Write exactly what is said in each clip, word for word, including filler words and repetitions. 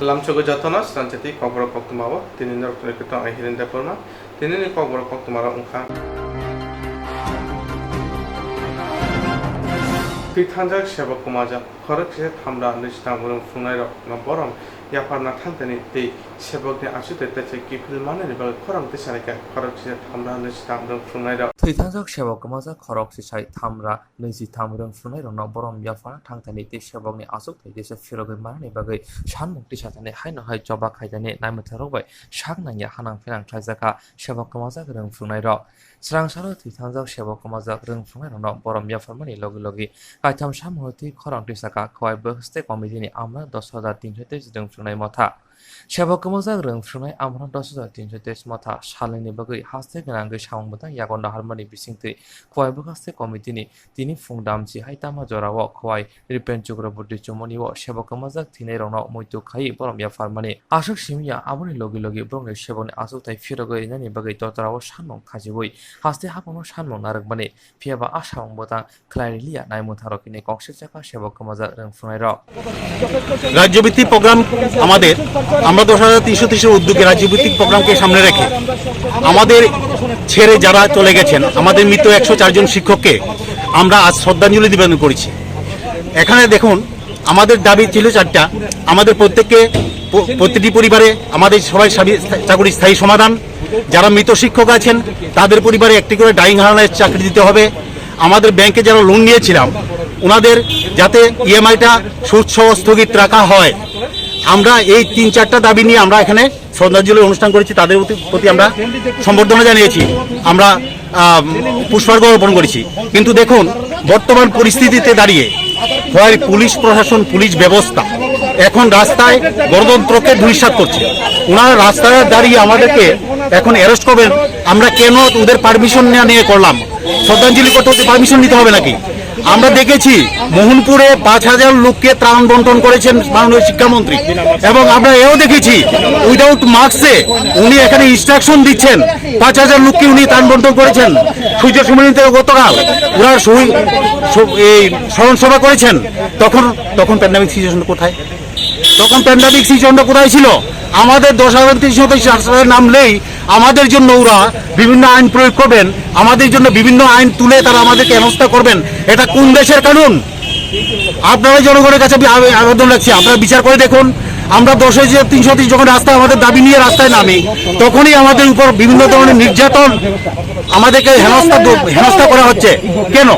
Lamsogo jotono sranchati kokborok koktwmao, tini norok tongwi khe tong ang Hiren Debbarma. Tinini kokborok koktwmarok wngkha. Twi thangjak sebok kwmajak, khorok sise thamra nwi sitang rwng phunuknairokno borom yapharna thangthani tei sebokni achukthai teisa kiphil manani bagwi khorang tisani khe khorok sise thamra nwi sitang rwng phunuknairok. Twi thangjak sebok kwmajak khorok sisai thamra nwi sitang rwng phunuknairokno borom yapharna thangthani tei sebokni achukthai teisa phirogwi manani bagwi sanmung tisatani haino hai choba khaitani naimwtharok bai sak nangya hanang phinang khlaijakha sebok kwmajak rwng phunuknairok. Swrang salo twi thangjak sebok kwmajak rwng phunuknairokno borom yapharmani logi logi kaitham samungno twi khorang tisakha Khowai Bwkhaste Committee ni amra dos hajar tinsho teis rwng phunuknai motha. Sebok kwmajak rwng phunuknai amra dos hajar tinsho teis motha salnwini bagwi haste gwnangwi samung bwtang yago naharmani bisingtwi Khowai Bwkhaste Committee ni tini phung damchi hai tama jorao Khowai Ripen Chakraborty chumani o sebok kwmajak thwinairokno muitu khaiwi borom yapharmani. Aswk simi ya, aboni logi logi borokni sebokni achukthai phirogwi rinani bagwi totrao sanmung khachibwi haste haphangno sanmung narwkmani, phiya ba a samung bwtang khlai riliya naimwtharok hwnwi kok sirjakha sebok kwmajak rwng phunuknairok. রাজ্যভিত্তিক প্রোগ্রাম আমাদের, আমরা দশ হাজার তিনশো তিরিশের উদ্যোগে রাজ্যভিত্তিক প্রোগ্রামকে সামনে রেখে আমাদের ছেড়ে যারা চলে গেছেন, আমাদের মৃত একশো চার জন শিক্ষককে আমরা আজ শ্রদ্ধাঞ্জলি নিবেদন করেছি। এখানে দেখুন, আমাদের দাবি ছিল চারটা। আমাদের প্রত্যেককে, প-, প্রতিটি পরিবারে আমাদের সবাই সাবি-, চাকরি স্থায়ী সমাধান, যারা মৃত শিক্ষক আছেন তাদের পরিবারে একটি করে ডাইং হার্নার চাকরি দিতে হবে। আমাদের ব্যাংকে যারা লোন নিয়েছিলাম ওনাদের যাতে ইএমআইটা সুদ সহ স্থগিত রাখা হয়। আমরা এই তিন চারটা দাবি নিয়ে আমরা এখানে শ্রদ্ধাঞ্জলি অনুষ্ঠান করেছি, তাদের প্রতি, প্রতি আমরা সম্বর্ধনা জানিয়েছি, আমরা, আহ, পুষ্পার্ঘ অর্পণ করেছি। কিন্তু দেখুন, বর্তমান পরিস্থিতিতে দাঁড়িয়ে হয় পুলিশ প্রশাসন, পুলিশ ব্যবস্থা এখন রাস্তায় গণতন্ত্রকে ধূলিসাৎ করছে। ওনারা রাস্তায় দাঁড়িয়ে আমাদেরকে এখন অ্যারেস্ট করবেন, আমরা কেন ওদের পারমিশন না নিয়ে করলাম? শ্রদ্ধাঞ্জলি করতে ওদের পারমিশন নিতে হবে নাকি? আমরা দেখেছি মোহনপুরে পাঁচ হাজার লোককে ত্রাণ বন্টন করেছেন মাননীয় শিক্ষামন্ত্রী, এবং আমরা এও দেখেছি উইদাউট মাস্কে উনি এখানে ইনস্ট্রাকশন দিচ্ছেন পাঁচ হাজার লোককে উনি ত্রাণ বন্টন করেছেন। সূর্য সুমনিতে গতকাল ওনার শহীদ স-, এই স্মরণ সভা করেছেন, তখন, তখন প্যান্ডেমিক সিচুয়েশন কোথায়? তখন প্যান্ডেমিক সিচুয়েশনটা কোথায় ছিল? আমাদের দশ হাজার তিনশো সাতাশ নামলেই আমাদের জন্য ওরা বিভিন্ন আইন প্রয়োগ করবেন, আমাদের জন্য বিভিন্ন আইন তুলে তারা আমাদেরকে হেনস্থা করবেন। এটা কোন দেশের কানুন? আপনারা জনগণের কাছে আমি আবে-, আবেদন রাখছি, আপনারা বিচার করে দেখুন। আমরা দশ হাজার তিনশো তিরিশ যখন রাস্তায় আমাদের দাবি নিয়ে রাস্তায় নামি, তখনই আমাদের উপর বিভিন্ন ধরনের নির্যাতন, আমাদেরকে হেনস্থা দ-, হেনস্থা করা হচ্ছে। কেন?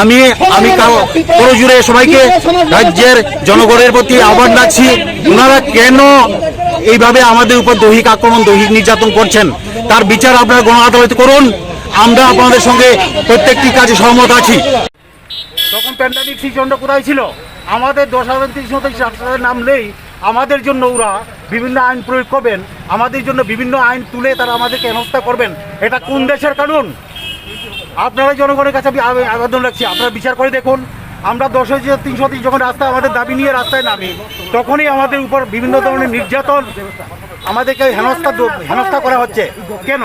আমি, আমি কারো, করজোড়ে সবাইকে, রাজ্যের জনগণের প্রতি আহ্বান রাখছি, ওনারা কেন এইভাবে আমাদের উপর দৈহিক আক্রমণ, দৈহিক নির্যাতন করছেন, তার বিচার আপনারা গণ আদালতে করুন। আমরা আপনাদের সঙ্গে প্রত্যেকটি কাজে সহমত আছি। তখন প্যান্ডেমিক সিচুয়েশনটা কোথায় ছিল? আমাদের দশ হাজার তিনশো সাতাশ নামলেই আমাদের জন্য ওরা বিভিন্ন আইন প্রয়োগ করবেন, আমাদের জন্য বিভিন্ন আইন তুলে তারা আমাদেরকে হেনস্থা করবেন। এটা কোন দেশের কানুন? আপনারা জনগণের কাছে আমি আবে-, আবেদন রাখছি, আপনারা বিচার করে দেখুন। আমরা দশ হাজার তিনশো তিন যখন রাস্তায় আমাদের দাবি নিয়ে রাস্তায় নামি, তখনই আমাদের উপর বিভিন্ন ধরনের নির্যাতন, আমাদেরকে হেনস্থা দ-, হেনস্থা করা হচ্ছে। কেন?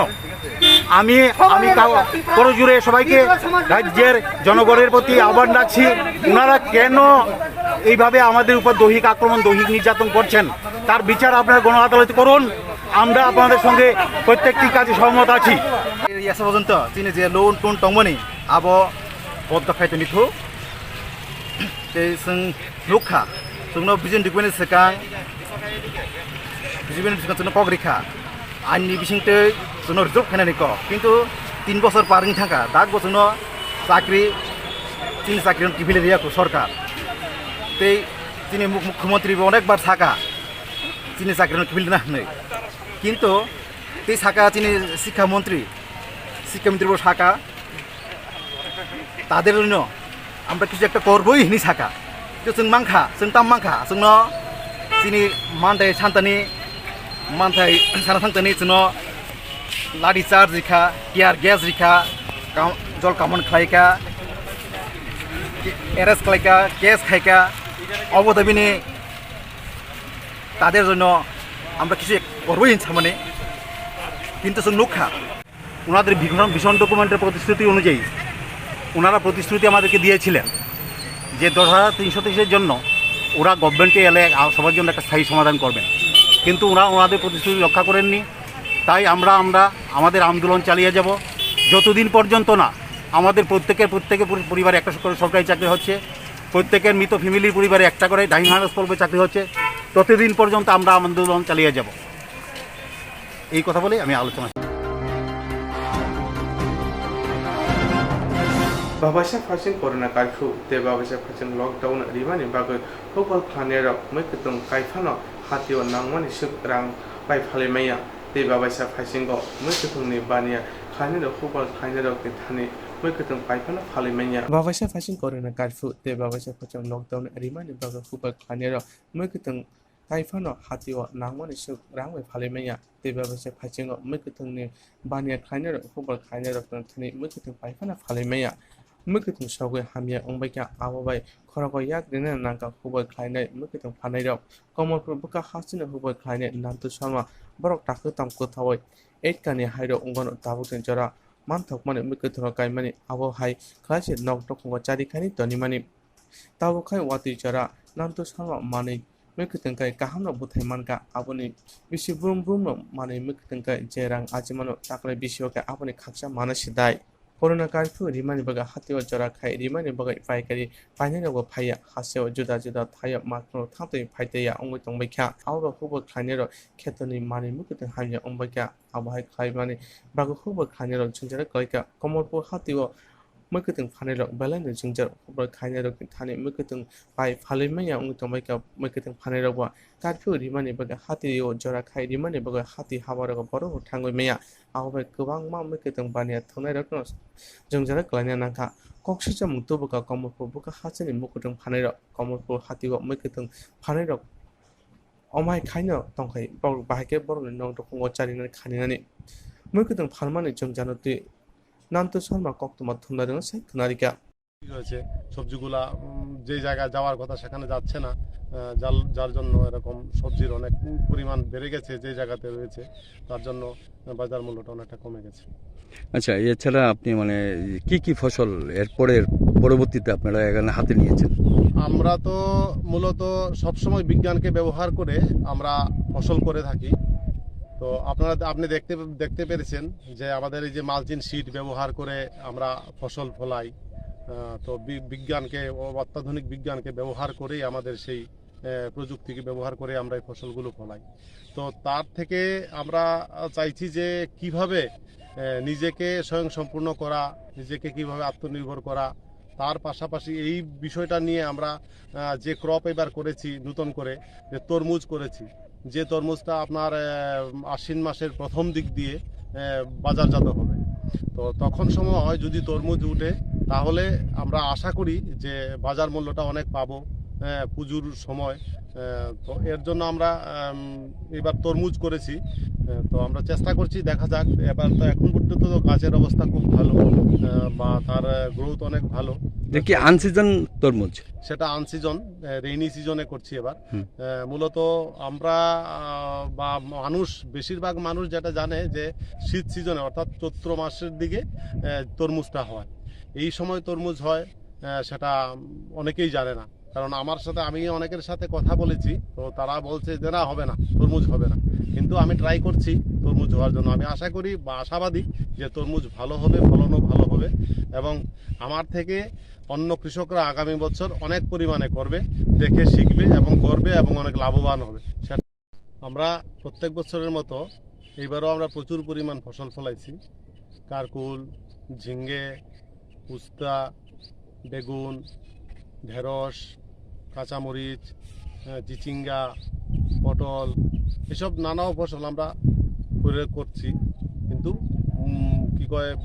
আমি, আমি কাউ-, করজোড়ে সবাইকে, রাজ্যের জনগণের প্রতি আহ্বান রাখছি, ওনারা কেন এইভাবে আমাদের উপর দৈহিক আক্রমণ, দৈহিক নির্যাতন করছেন, তার বিচার আপনারা গণ আদালতে করুন। আমরা আপনাদের সঙ্গে প্রত্যেকটি কাজে সহমত আছি। Yasa pojwng to chini je loan ton tongmani abo boddo khai toni thu. Tei chwng nukha, chwngno vision document swkang, vision document swkang chwngno kok rikha. Aini bisingtwi chwngno resolve khainani kok. Kintu tin bosor par wng thangkha, dak bo chwngno chakri, chini chakri no kiphilwi riya kho sorkar. Tei chini muk-, mukhyamantri bo onek bar saka, chini chakri no kiphilwi na hwnwi. Kintu tei saka chini sikha montri, sikha montri bo saka, তাদের জন্য আমরা কিছু একটা করবোই হিনি থাকা। তো চুং মাংখা, চুং তাম মাংখা, চুংনো চিনি মানথাই সান্তানি, মানথাই সানা সান্তানি চুনো লাঠি চার্জ রিখা, টিয়ার গ্যাস রিখা, কাম-, জল কামন খাইকা, এরেস্ট খাইকা, কেস খাইকা, অবদাবিনী তাদের জন্য আমরা কিছু এক করবোই হিনসা মানে। কিন্তু চুং নুখা। ওনাদের ভীষণ, ভীষণ ডকুমেন্টের প্রতিশ্রুতি অনুযায়ী ওনারা প্রতিশ্রুতি আমাদেরকে দিয়েছিলেন যে দশ হাজার তিনশো তেইশের জন্য ওরা গভর্নমেন্টে এলে আ-, সবার জন্য একটা স্থায়ী সমাধান করবেন, কিন্তু ওরা ওনাদের প্রতিশ্রুতি রক্ষা করেননি। তাই আমরা আমরা আমাদের আন্দোলন চালিয়ে যাব যতদিন পর্যন্ত না আমাদের প্রত্যেকের প্রত্যেকের পরি- পরিবারে একটা করে সরকারি চাকরি হচ্ছে, প্রত্যেকের মৃত ফ্যামিলির পরিবারে একটা করে ডাইনিং হাউস পড়বে চাকরি হচ্ছে, ততদিন পর্যন্ত আমরা আন্দোলন চালিয়ে যাব। এই কথা বলে আমি আলোচনা। Babaisa phasing corona curfew tei babaisa phasing lockdown rimani bagwi hukbal khlainairok mui kwthwng kaiphano hatio nangmani swk rang pai phalwi manya tei babaisa phasingo mui kwthwngni baniya khlainairok hukbal khlainairokni thani mui kwthwng kaiphano phalwi manya. Babaisa phasing corona curfew tei babaisa phasing lockdown rimani bagwi hukbal khlainairok mui kwthwng kaiphano hatio nangmani swk rang bai phalwi manya tei babaisa phasingo mui kwthwngni baniya khlainairok hukbal khlainairokno thani mui kwthwng kaiphano phalwi manya. Mui kwthwng sogwi hamya wngbaikha, abo bai khorogo yak rina nangkha hukbal khlainai mui kwthwng phanairok. Komolpur bwkha hasteni hukbal khlainai Nantu Sharma borok takhuk tamo kwthaui eight kani hairok wngmano tabukni jora manthokmani mui kwthwng kaimani abo hai khlaisi nok dokhongo charikhani tonimani. Tabuk khai watwi jora Nantu Sharma manwi mui kwthwng kai kahamno bwthai mankha, aboni bisi brum brumno manwi mui kwthwng kai je rang achimano taklai bisio khe aboni khaksa mana sidai. Corona curfew rimani bagwi hatio jora khai rimani bagwi paikari painairokbo phaiya, hasteo juda juda thaio makhno thaktwi phaitaiya wngwi tongbaikha. Abo bai hukbal khlainairok khetoni manwi mui kwthwng hamya wngbaikha, abo hai khlaimani bagwi hukbal khlainairok jwngjal khlaikha. Komolpur hatio mui kwthwng phanairok belaino jwngjal hukbal khlainairokni thani mui kwthwng pai phalwi manya wngwi tongbaikha. Mui kwthwng phanairokbo curfew rimani bagwi hatio jora khai rimani bagwi hati habarogo borok thangwi manya. Abo bai kwbangma mui kwthwng baniya thwngnairokno jwngjal khlaina nangkha. Kok swijamung tubukha Komolpur bwkha hasteni mui kwthwng phanairok. Komolpur hatio mui kwthwng phanairok omai khaino tongkhai, borok bahai khe borokni nok dokhongo charinani khaninani. Mui kwthwng phalmani jwngjal twi Nantu Sharma koktwma thumnairokno sai khwnarikha. ঠিক হয়েছে, সবজিগুলা, উম, যে জায়গায় যাওয়ার কথা সেখানে যাচ্ছে না, আহ, যার, যার জন্য এরকম সবজির অনেক পরিমাণ বেড়ে গেছে যে জায়গাতে রয়েছে, তার জন্য বাজার মূল্যটা অনেকটা কমে গেছে। আচ্ছা, এছাড়া আপনি মানে কি কি ফসল এরপরে পরবর্তীতে আপনারা এখানে হাতে নিয়েছেন? আমরা তো মূলত সবসময় বিজ্ঞানকে ব্যবহার করে আমরা ফসল করে থাকি। তো আপনারা, আপনি দেখতে, দেখতে পেরেছেন যে আমাদের এই যে মালচিং সিট ব্যবহার করে আমরা ফসল ফলাই। আহ, তো বি-, বিজ্ঞানকে, অ-, অত্যাধুনিক বিজ্ঞানকে ব্যবহার করেই আমাদের সেই, আহ, প্রযুক্তিকে ব্যবহার করে আমরা এই ফসলগুলো ফলাই। তো তার থেকে আমরা, আহ, চাইছি যে কিভাবে, আহ, নিজেকে স্বয়ংসম্পূর্ণ করা, নিজেকে কিভাবে আত্মনির্ভর করা, তার পাশাপাশি এই বিষয়টা নিয়ে আমরা, আহ, যে ক্রপ এবার করেছি নতুন করে, যে তরমুজ করেছি, যে তরমুজটা আপনার, আহ, আশ্বিন মাসের প্রথম দিক দিয়ে, আহ, বাজারজাত হবে। তো তখন সময় হয় যদি তরমুজ উঠে, তাহলে আমরা আশা করি যে বাজার মূল্যটা অনেক পাবো, আহ, পুজোর সময়। আহ, তো এর জন্য আমরা, আম, এবার তরমুজ করেছি। আহ, তো আমরা চেষ্টা করছি, দেখা যাক। এবার তো এখন পর্যন্ত তো গাছের অবস্থা খুব ভালো, আহ, বা তার, আহ, গ্রোথ অনেক ভালো। এটা কি আনসিজন তরমুজ? সেটা আনসিজন, আহ, রেইনি সিজনে করছি এবার। হুম। আহ, মূলত আমরা, আহ, বা মানুষ, বেশিরভাগ মানুষ যেটা জানে যে শীত সিজনে অর্থাৎ চৈত্র মাসের দিকে, আহ, তরমুজটা হয়। এই সময় তরমুজ হয়, আহ, সেটা অনেকেই জানে না। কারণ আমার সাথে, আমি অনেকের সাথে কথা বলেছি, তো তারা বলছে যে না, হবে না, তরমুজ হবে না। কিন্তু আমি ট্রাই করছি তরমুজ হওয়ার জন্য। আমি আশা করি বা আশাবাদী যে তরমুজ ভালো হবে, ফলনও ভালো হবে এবং আমার থেকে অন্য কৃষকরা আগামী বছর অনেক পরিমাণে করবে, দেখে শিখবে এবং করবে এবং অনেক লাভবান হবে। সেটা আমরা প্রত্যেক বছরের মতো এইবারও আমরা প্রচুর পরিমাণ ফসল ফলাইছি। কারকুল, ঝিঙ্গে, উস্তা, বেগুন, ঢেঁড়স, কাঁচামরিচ, আহ, চিচিঙ্গা, পটল, এসব নানা ফসল আমরা করে করছি। কিন্তু, উম, কি কয়,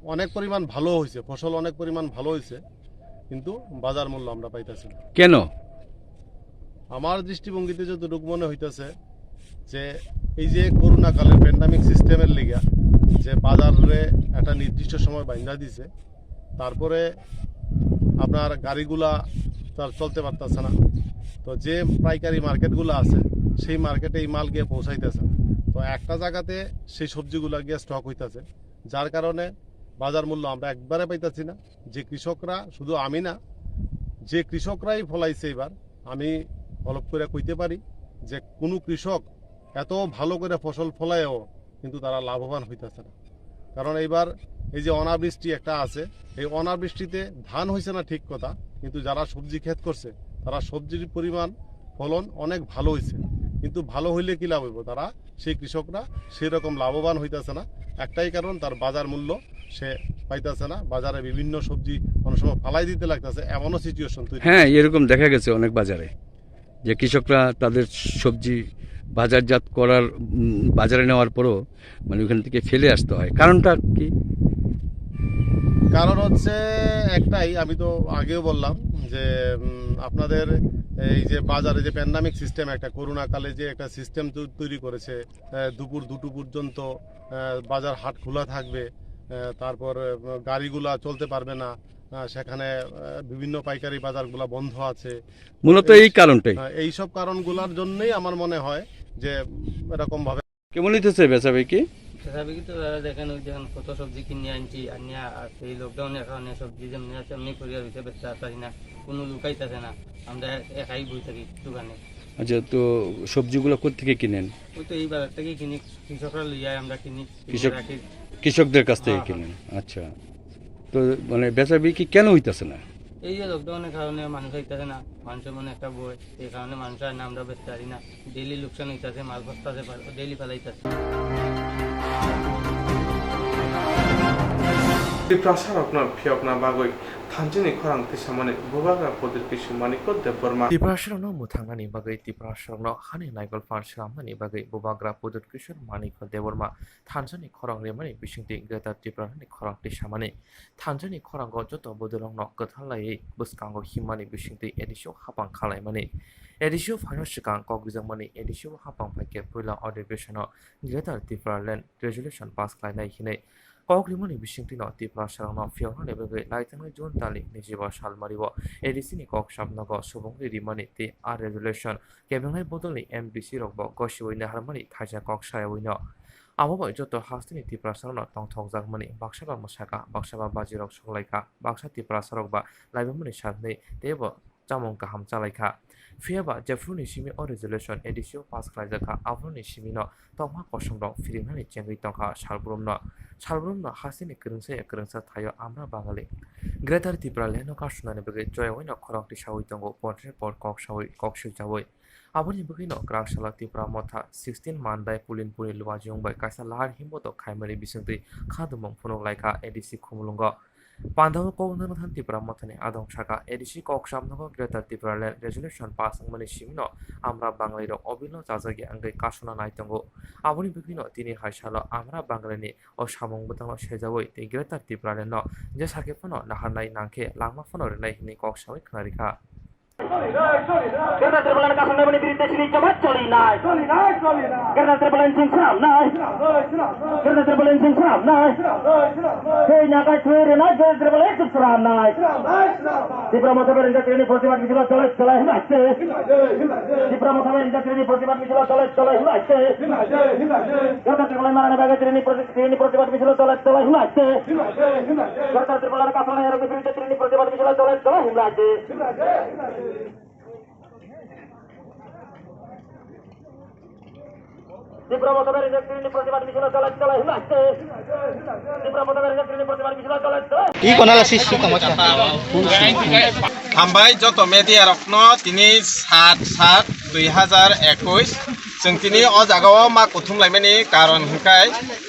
অনেক পরিমাণ ভালো হয়েছে, ফসল অনেক পরিমাণ ভালো হয়েছে, কিন্তু বাজার মূল্য আমরা পাইতেছি না। কেন? আমার দৃষ্টিভঙ্গিতে যতটুকু মনে হইতেছে যে এই যে করোনা কালের প্যান্ডেমিক সিস্টেমের লিগা যে বাজারে একটা নির্দিষ্ট সময় বাইন্ধা দিছে, তারপরে আপনার গাড়িগুলা তার চলতে পারতেছে না। তো যে পাইকারি মার্কেটগুলো আছে, সেই মার্কেটে এই মাল গিয়ে পৌঁছাইতেছে না। তো একটা জায়গাতে সেই সবজিগুলা গিয়ে স্টক হইতাছে, যার কারণে বাজার মূল্য আমরা একবারে পাইতাছি না। যে কৃষকরা, শুধু আমি না, যে কৃষকরাই ফলাইছে এবার, আমি হলফ করে কইতে পারি যে কোনো কৃষক এত ভালো করে ফসল ফলায়ও কিন্তু তারা লাভবান হইতেছে না। কারণ এইবার এই যে অনাবৃষ্টি একটা আছে, এই অনাবৃষ্টিতে ধান হইছে না ঠিক কথা, কিন্তু যারা সবজি ক্ষেত করছে তারা সবজির পরিমাণ ফলন অনেক ভালো হইছে। কিন্তু ভালো হইলে কি লাভ হইব? তারা, সেই কৃষকরা সেই রকম লাভবান হইতেছে না। একটাই কারণ, তার বাজার মূল্য সে পাইতেছে না। বাজারে বিভিন্ন সবজি অনেক সময় ফালাই দিতে লাগতেছে, এমনও সিচুয়েশন তৈরি হ্যাঁ, হচ্ছে। এরকম দেখা গেছে অনেক বাজারে যে কৃষকরা তাদের সবজি বাজারজাত করার, উম, বাজারে নেওয়ার পরও মানে ওখান থেকে ফেলে আসতে হয়। কারণটা কি? কারণ হচ্ছে একটাই, আমি তো আগেও বললাম যে, উম, আপনাদের এই যে বাজারে যে প্যান্ডেমিক সিস্টেম, একটা করোনা কালে যে একটা সিস্টেম তৈ-, তৈরি করেছে, আহ, দুপুর দুটো পর্যন্ত, আহ, বাজার হাট খোলা থাকবে, আহ, তারপর, আহ, গাড়িগুলা চলতে পারবে না, আহ, সেখানে, আহ, বিভিন্ন পাইকারি বাজারগুলা বন্ধ আছে। মূলত এই এই, কারণটাই। হ্যাঁ, এইসব কারণগুলোর জন্যই আমার মনে হয় যে, উম, এরকম ভাবে। কেমন হইতেছে বেচা বিক্রি? বেচা বিক্রি তো দাদা দেখেন, ওই দেখেন কত সবজি কিনে আনছি, আনিয়া আর এই লকডাউনের কারণে সবজি যেমনি আছে এমনি পড়িয়া রয়েছে, বেচতে পারি না, কোনো লোক আইতাছে না, আমরা একাই বই থাকি দোকানে। আচ্ছা, তো সবজিগুলো কোত্থেকে কিনেন? ওই তো এই বাজার থেকে কিনি, কৃষকরা লইয়া আমরা কিনি, কিনে কৃষক, রাখি। কৃষকদের কাছ থেকে হ্যাঁ, হ্যাঁ। কিনেন। আচ্ছা, তো মানে বেচা বিক্রি কেন হইতাছে না? এই যে লকডাউনের কারণে মানুষ আইতাছে না, মানুষের মনে একটা ভয়, এই কারণে মানুষ আর না, আমরা বেচতে পারি না। ডেইলি লোকসান হইতাছে, মাল বস্তা আছে, ডেইলি ফালাইতাছে। Tiprasarokno phiyokna bagwi thanjani khorang tisamani Bubagra Pradyut Kishore Manikya Debbarma. Tiprasarokno mwthangnani bagwi, Tiprasarokno hani naigol phan swnamnani bagwi Bubagra Pradyut Kishore Manikya Debbarma thanjani khorang rimani bisingtwi Greater Tipralandni khorang tisamani. Thanjani khorango joto bodolrokno kwthar laiwi bwskango himmani bisingtwi A D C o hapang khalaimani. A D C o phaino swkang kok rijakmani A D C o hapang phaikhe puila adhibeshon o Greater Tipraland Resolution pass khlainai hinwi kok rimani bisingtwino Tiprasarokno phiyoknani bagwi laithangni June talni naijiba salmario A D C ni kok sapnogo subungri rimani tei a resolution kebengnaini bodolni M D C rokbo gosiwi naharmani thaisa kok sayawino. Abo bai joto hasteni Tiprasarokno tongthokjakmani baksa ba mwsakha, baksa ba bajirok soklaikha, baksa Tiprasarok ba laibumani sakni teibo chamung kaham chalaikha. Phiyaba jephuruni simi o resolution A D C o pass khlaijakha, aboroni simino tongma kosomrok phiringnani chengwi tongkha salbrumno. Salbrumno hasteni kwrwngsa ya kwrwngsa thaio Amra Bangali Greater Tipralandno kasunani bagwi joyaoino khorang tisawi tongo, porni por kok sawi, kok swijawi. Aboni bagwino kwrak salo Tipra Motha sixteen Mandai Pulinpuni Luajiyung bai kaisa lahar himboto khaimani bisingtwi khadumung phunuk laikha A D C Khumulwngo. Pandao kok nangna than Tipra Mothani adong saka A D C kok samnogo Greater Tipraland Resolution pass wngmani simino Amra Bangalirok obilno chajakya wngwi kasuna nai tongo. Aboni bagwino tini hai salo Amra Bangalini o samung bwtangno sejawi tei Greater Tipralandno jesa khe phano naharnai nangkhe langma phano rwnai hinwi kok sawi khwnarikha. Greater Tipraland kasongnai bini birudde chini jobab choli nai. Greater Tipraland chwng sram nai. Greater Tipraland chwng sram nai. Tei nakai twi rwnai Greater Tipraland chwng sram nai. Tipra Motha bai ringjak tini protibad misil o cholai cholai hwnai se. Tipra Motha bai ringjak tini protibad misil o cholai cholai hwnai se. Greater Tipraland manani bagwi tini proti-, tini protibad misil o cholai cholai hwnai se. Greater Tipraland kasongnai rokni birudde tini protibad misil o cholai cholai hwnai se. Tipra Motha bai ringjak tini protibad misil o cholai cholai hwnai se. Tipra Motha bai ringjak tini protibad misil o cholai cholai. Hambai joto media rokno tini sat sat dui hazar ekush. Chwng tini o jaga o ma kuthum laimani karon hwnkhe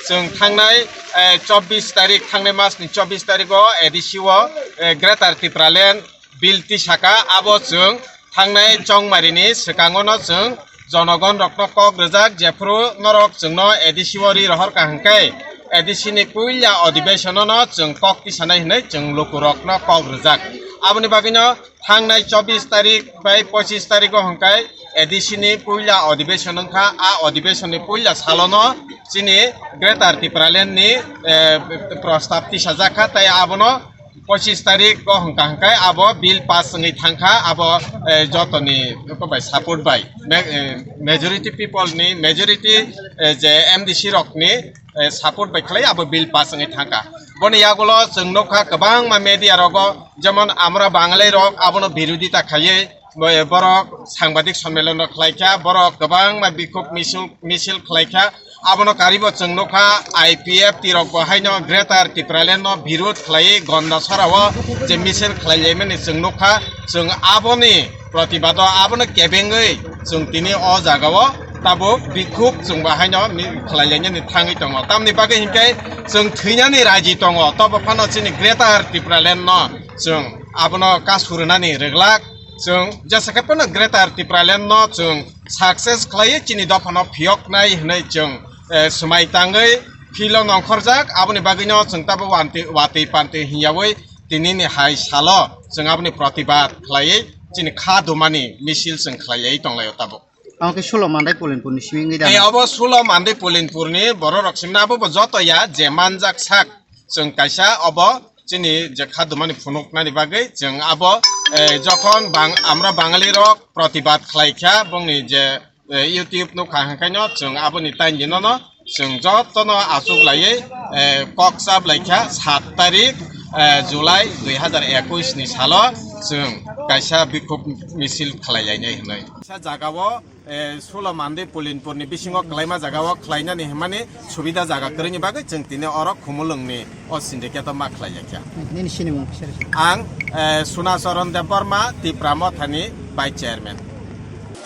chwng thangnai, eh, chobbish tarik, thangnai mas ni chobbish tarik o A D C o, eh, Greater Tipraland bill tisaka, abo chwng thangnai chongmarini swkango no chwng jonogon rokno kok rwjak, jephru norok chwngno A D C o ri rohor ka hwnkhe A D C ni puila adhibeshon no chwng kok tisanai hwnwi chwng lukurokno kok rwjak. Aboni bagwino thangnai chobbish tarik bai pochish tarik o hwnkhe A D C ni puila adhibeshon wngkha. A adhibeshon ni puila salono chini Greater Tipraland ni, eh, prostab tisajak kha, tei abono pochish tarik o hwnkha hwnkhe abo bill pass wngwi thangkha, abo, eh, jotoni bai support bai, ma-, eh, majority people ni, majority, eh, je M D C rokni, eh, support bai khlai abo bill pass wngwi thangkha. Boni yagulo chwng nukha kwbangma media rogo, jemon Amra Bangali rok abono birodita khaiwi, Bo-, borok sangbadik sonmilon rok khlai kha, borok kwbangma bikhuk misil, misil khlai kha. Abono karibo chwng nukha, I P F T rok bo haino Greater Tipraland no birud khlai Gondasora o je misil khlai laimani chwng nukha. Chwng aboni protibado abono kebengwi chwng tini o jaga o tabuk bikhuk chwng bo haino mi-, khlai lainani thangwi tongo. Tamni bagwi hinkhe chwng thwinani raji tongo, tobo phano chini Greater Tipraland no chwng abono kasu rwnani rwglak. Chwng jesa khe phano Greater Tipraland no chwng success khlaiwi chini dophano phiyoknai hwnwi chwng, eh, swmai tangwi field o nongkhorjak. Aboni bagwino chwng tabuk wanti-, watwi pantwi hinyawi tinini hai salo chwng aboni protibad khlaiwi chini kha dumani misil chwng khlaiwi tonglaio tabuk. Ang khe Sulo Mandai Pulinpur ni simi wngwi da. Tei obo Sulo Mandai Pulinpur ni borok rok simna abo bo joto ya je manjak sak chwng kaisa obo chini je kha dumani phunuknani bagwi chwng abo, eh, jokhon bang-, amra Bangali rok protibad khlai kha bongni je, eh, YouTube nukha hwnkhaino chwng aboni taini no no chwng jotono achuk laiwi, eh, kok chap lai kha sat tarik, eh, July dui hazar ekush ni salo chwng kaisa bikhuk misil khlai lainai hwnwi. Kaisa jagao, eh, Sulo Mandai Pulinpur ni bisingo kwlaima jagao khlainani hwnmani subida jaga kwrwini bagwi chwng tini oro Khumulwng ni o syndicate o ma khlai lai kha. Nini sinimung kisa rw se. Ang, eh, Sunacharan Debbarma, Tipra Mothani Vice Chairman.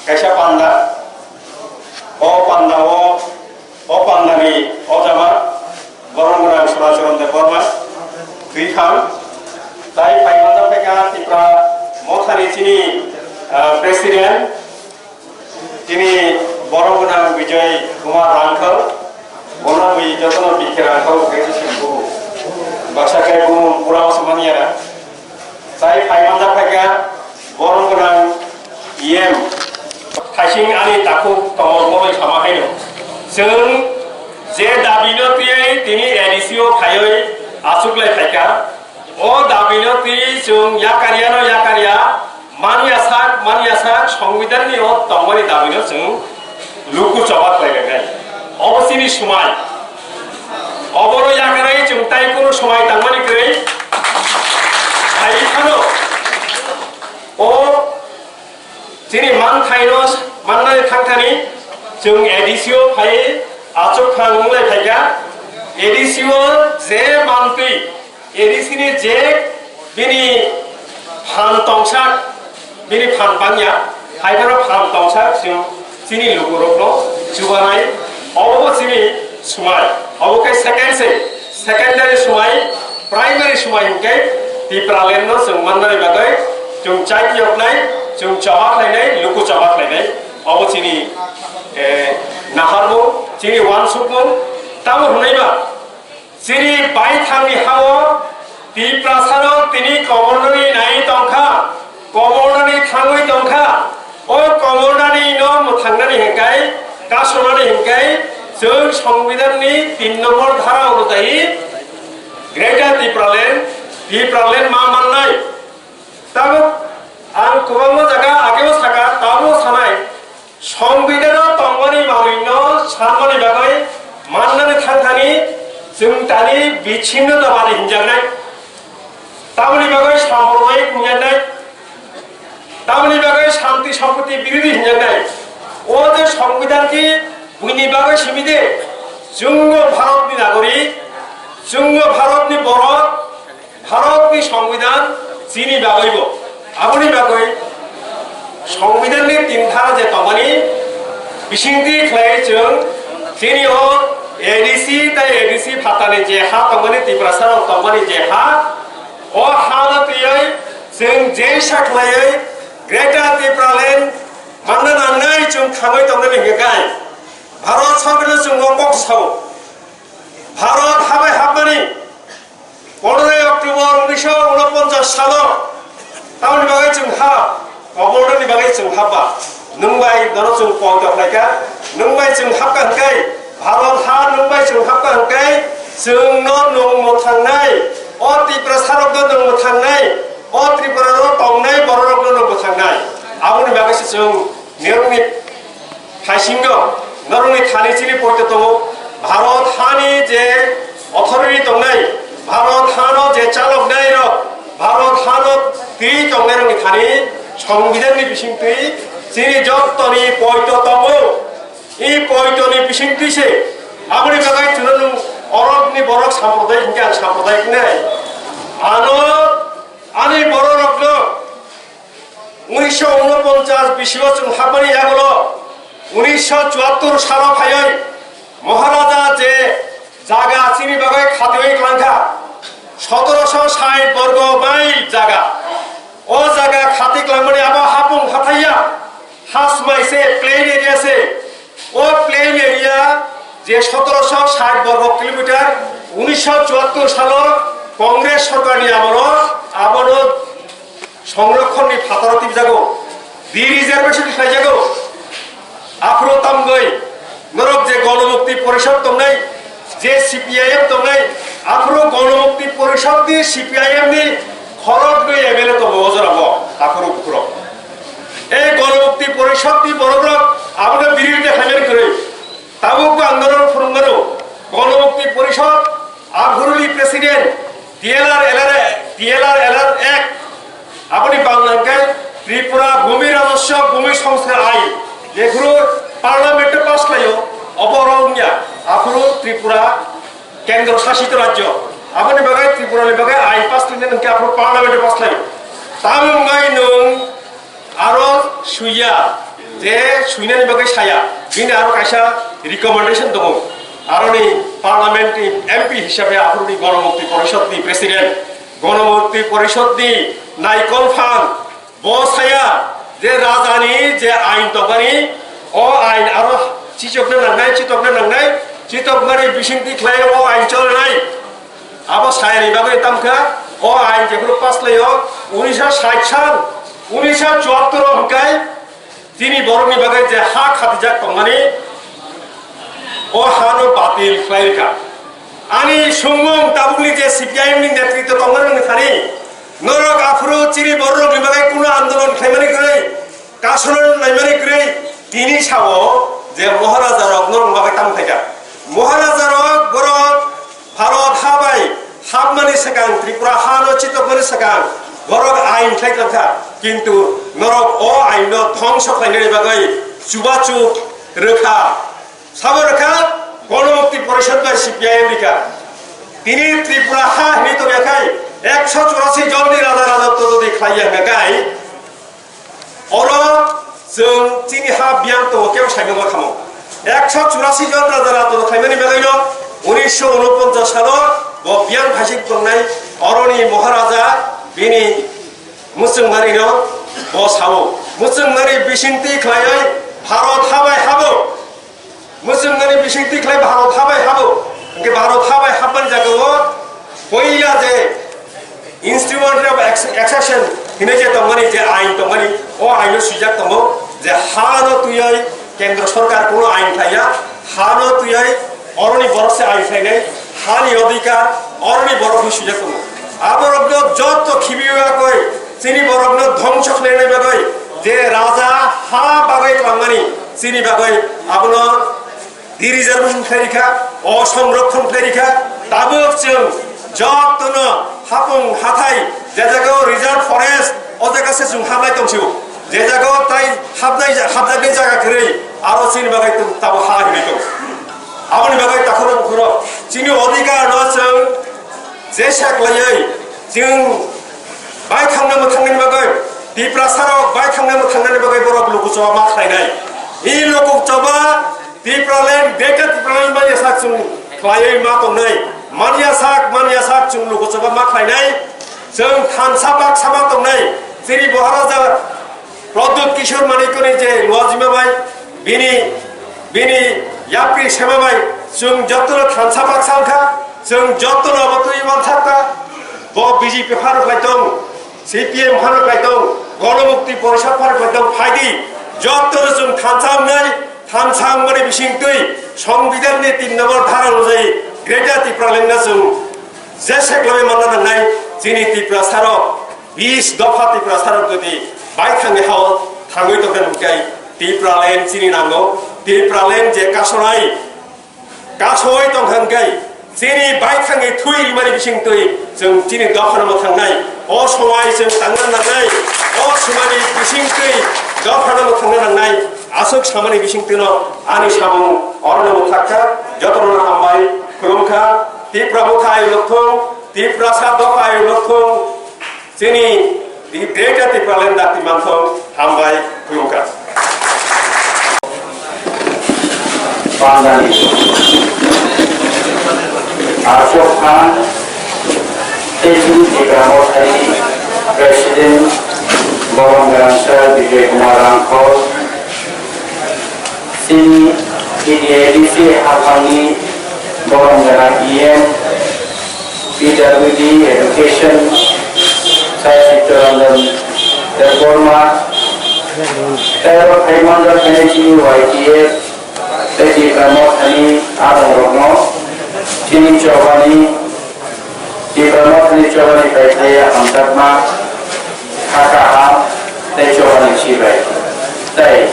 Kaisa panda, o panda o, o panda ni o jama, borom gwnang Sunacharan Debbarma, twi thang, tai phai manjak phaikha Tipra Mothani chini, ah, President, chini borom gwnang Bijoy Kumar Rangkhal, bono bui jotono bikhe Rangkhal khe se sini bubu. Baksa khe bubu pura o samani ya na. Tai phai manjak phaikha borom gwnang E M. Thaising ani takhuk tongmor boroi sama haino. Chwng je dabino twiwi tini A D C o phaiwi achuklai phaikha. O dabino twi chwng yakarya no yakarya, manya sak, manya sak, Songbidan ni o tongmani dabino chwng luku choba khlai lainai. Obo chini swmai. Obono yakarwi chwng tai kunu swmai tangmani kwrwi. Hai phano o chini manthaino mannani thangthani chwng A D C o phai achuk phang wnglai phaikha. A D C o je mantwi A D C ni je bini phan tongsak, bini phan bangya, hai phano phan tongsak chwng chini lukurokno chubanai, obo chini swmai. Obo khe second se, secondary swmai, primary swmai hwnkhe Tipraland no chwng mannani bagwi chwng chai phiyoknai, chwng choba khlainai, luku choba khlainai. Obo chini, eh, naharmung, chini uansukmung, tamo hwnwi ba chini baithangni hao Tiprasarok tini komornani nai tongkha, komornani thangwi tongkha. O komornani no mwthangnani hinkai, kasonani hinkai, chwng Songbidanni tin nombor dhara onujayi Greater Tipraland, Tipraland ma mannai. Tabuk ang kwbangma jaga ageo saka, tabuk sanai, Songbidan o tongmani manwi no sanmani bagwi mannani thangthani chwng tani bichinno dabadi hinjaknai. Tamoni bagwi samboroi hinjaknai. Tamoni bagwi shanti sampoti birodhi hinjaknai. O je Songbidan khe buini bagwi simi de, chwngno Bharatni nagorik, chwngno Bharatni borok, Bharatni Songbidan chini bagwibo. Aboni bagwi Songbidanni tin dhara je tongmani bisingtwi khlai chwng chini o A D C tai A D C phatani je ha tongmani, Tiprasarok tongmani je ha, o hano twiwi chwng jesa khlaiwi Greater Tipraland manna nangnai chwng thangwi tongnani hwnkhe kai Bharat Sorkarno chwngno kok sao. Bharat habai hapmani pondroi October unisho unoponchas salo tamoni bagwi chwng ha komornani bagwi chwng hapba. Nwng bai nono chwng poito khlaikha, nwng bai chwng hapkha hwnkhe, Bharat ha nwng bai chwng hapkha hwnkhe, chwngno nwng mwthangnai, o Tiprasarokno nwng mwthangnai, o Tripura o tongnai bororokno nwng mwthangnai. Aboni bagwi se chwng nirokni Thaisingo norokni thani chini poito tongo. Bharat hani je authority tongnai, Bharat hano je chaloknai rok, Bharat hano twi tongnai rokni thani Songbidanni bisingtwi chini jottoni poito tongo. I poitoni bisingtwi se aboni bagwi chwngno nwng orokni borok samprodayik hinkhe ang samprodayik wngnai. Ano ani bororokno unisho unoponchas bisio chwng hapmani yagulo unisho chuattor salo phaiwi Maharaja je jaga chini bagwi khatiwi klangkha, sotoroso sait borgo mile jaga. O jaga khati klangmani abo hapung hathaiya, hasmai se, plain area se. O plain area je sotoroso sait borgo kilometer, unisho chuattor salo Congress sorkarni amolo abono sonrokkhonni phataro tibjago, de-reservation khlaijago. Aphuru tamgwi norok je Gonomukti Porishod tongnai, je C P I M tongnai, aphuru Gonomukti Porishod ni C P I M ni khorok nwi M L A tongo o jorao, aphuru bukhurok. E Gonomukti Porishod ni borokrok abono biridita khlaimani kwrwi. Tabuk bo ang norok phwrwngmano, Gonomukti Porishod aphuruni president, T L R L R, T L R L R Act, aboni bangla hwnkhe Tripura Bhumi Rajaswa Bhumi Sanskar Ain, jephuru parliament o pass khlaio, obo oro wngya, aphuru Tripura kendro sasito rajyo, aboni bagwi Tripura ni bagwi ain pass khlainani hwnkhe aphuru parliament o pass khlaio. Tamo wngwi nwng aro suiya, je suinani bagwi saya, bini aro kaisa recommendation tongo. Aroni parliament ni M P hisabe aphuruni Gonomukti Porishod ni president, Gonomukti Porishod ni naikol phan, bo saya je rajani je ain tongmani, o ain aro chichokna nangnai, chitokna nangnai, chitokmani bisingtwi khlai o ain cholnai. Abo sayani bagwi tamkha, o ain jephuru pass khlaio, unisho sait sal, unisho chuattor o hwnkhe chini borokni bagwi je ha khatijak tongmani, o hano batil khlai rwkha. Ani sumung tabukni je C P I M ni netritwo tongmani wngwi thani, norok aphuru chini borokni bagwi kunu andolon khlaimani kwrwi, kasonani naimani kwrwi tini sao je Maharaja rok norok bagwi tamo khaikha. Maharaja rok borok Bharot ha bai hapmani swkang, Tripura hano chitokmani swkang borok ain khlai tongkha, kintu norok o ain no dhongso khlainani bagwi chubachu rwkha. Sabo rwkha Gonomukti Porishod bai C P I M rwkha. Tini Tripura ha hinwi tongya khai ekso churasi jonni raja rajotwo jodi khlaiya hwnkha khai, oro chwng chini ha biyang tongo, kebo saimung ma khamo. Ekso churasi jon raja raja khlaimani bagwino unisho unoponchas salo bo biyang phaising tongnai, oroni Maharaja bini mwchwngmarino bo sao. Mwchwngmari bisingtwi khlaiwi Bharot ha bai habo. Mwchwngmani bisingtwi khlai Bharot ha bai habo. Hwnkhe Bharot ha bai habmani jagao poila je Instrument of Ex-, Accession hinwi je tongmani, je ain tongmani, o aino swijak tongo je hano twiwi kendro sorkar kuno ain khlaiya, hano twiwi oroni borok se ain khlainai, hani odhikar oroni borok hinwi swijak tongo. Aborokno jotto khibiwi koi chini borokno dhongso khlainai bagwi je raja ha bagwi twlangmani chini bagwi abono de-reservation khlai rikha, o songrokhon khlai rikha, tabuk chwng jottono hapung hathai, je jagao reserve forest, o jaga se chwng hablai tongsio. Je jagao tai habnai, habjaknai jaga kwrwi, aro chini bagwi tong-, tabuk ha hinwi tong. Aboni bagwi takhorok bukhorok chini odhikar no chwng jesa khlaiwi chwng bai thangna mwthangnani bagwi, Tiprasarok bai thangna mwthangnani bagwi borok lukuchoma ma khlainai. I lukuchoma Tipraland, Greater Tipraland manya sak chwng khlaiwi ma tongnai. Manya sak, manya sak chwng lukuchoma ma khlainai. Chwng thansa baksa ma tongnai. Chini Maharaja Pradyut Kishore Manikni je luajima bai bini, bini yapri sema bai chwng jotono thansa baksa wngkha. Chwng jotono abo twi manthakha. Bo B J P phano khlai tong, C P M phano khlai tong, Gonomukti Porishad phano khlai tong, phaidi jotono chwng thansa wngnai. Thansa wngmani bisingtwi Songbidanni tin nombor dhara onujai Greater Tipraland no chwng jesa khlaiwi manna nangnai. Chini Tiprasarok bis dopha Tiprasarok jodi bai thangni hao thangwi tongkha hwnkhe Tipraland chini nango. Tipraland je kasonai kasoi tongkha hwnkhe chini bai thangwi thwi rimani bisingtwi chwng chini dophano mwthangnai. O somai chwng tangna nangnai. O swmani bisingtwi dophano thangna nangnai aswk samani bisingtwino ani samung orono mwthakha, jotono hambai khulumkha. Tipra Motha ayuk thung, Tiprasa dopha ayuk thung, chini di Greater Tipraland dakti manthung, hambai khulumkha. Pandani Ashok Khan, Tezu Tiprasa President, Bawang Garamsa Vijay Kumar Rangkhol, chini T D A D C haphangni Bawang Garam E M, P W D Education, Sir Chittaranjan Debbarma, tei oro phai manjak khainai chini Y T F, tei Tipra Mothani adongrokno chini chobani, Tipra Mothani chobani paithaya hamjakma, kha kaham tei chobani chibai. Tei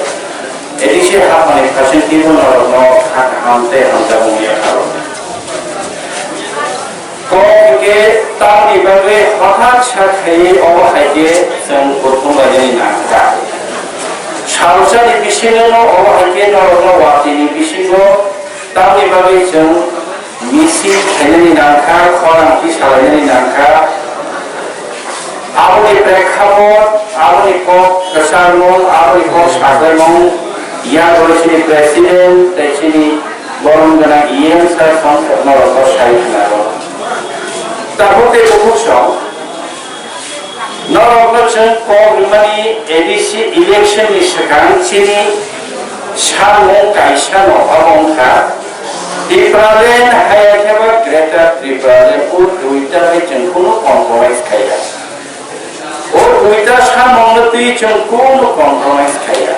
A D C haphangni khasing twibo norokno kha kaham tei hamjakmung yapharo. Kok hwnkhe tamni bagwi hothat sa khaiwi obo hai khe chwng kuthum bainani nangkha. Salsani bisingono obo hai khe norokno watini bisingo tamni bagwi chwng misil khainani nangkha, khorang tisalainani nangkha. Aboni prekhapot, aboni kok kwcharmung, aboni kok saklaimung, yago chini president tei chini borom gwnang E M sir song norokno sai khna rw. Tabuk tei bukhuk song norokno chwng kok rwmani A D C election ni swkang chini samung kaisa no omo wngkha Tipraland haya khe ba Greater Tipraland o duita bai chwng kunu compromise khaiya. O duita samungno twi chwng kunu compromise khaiya.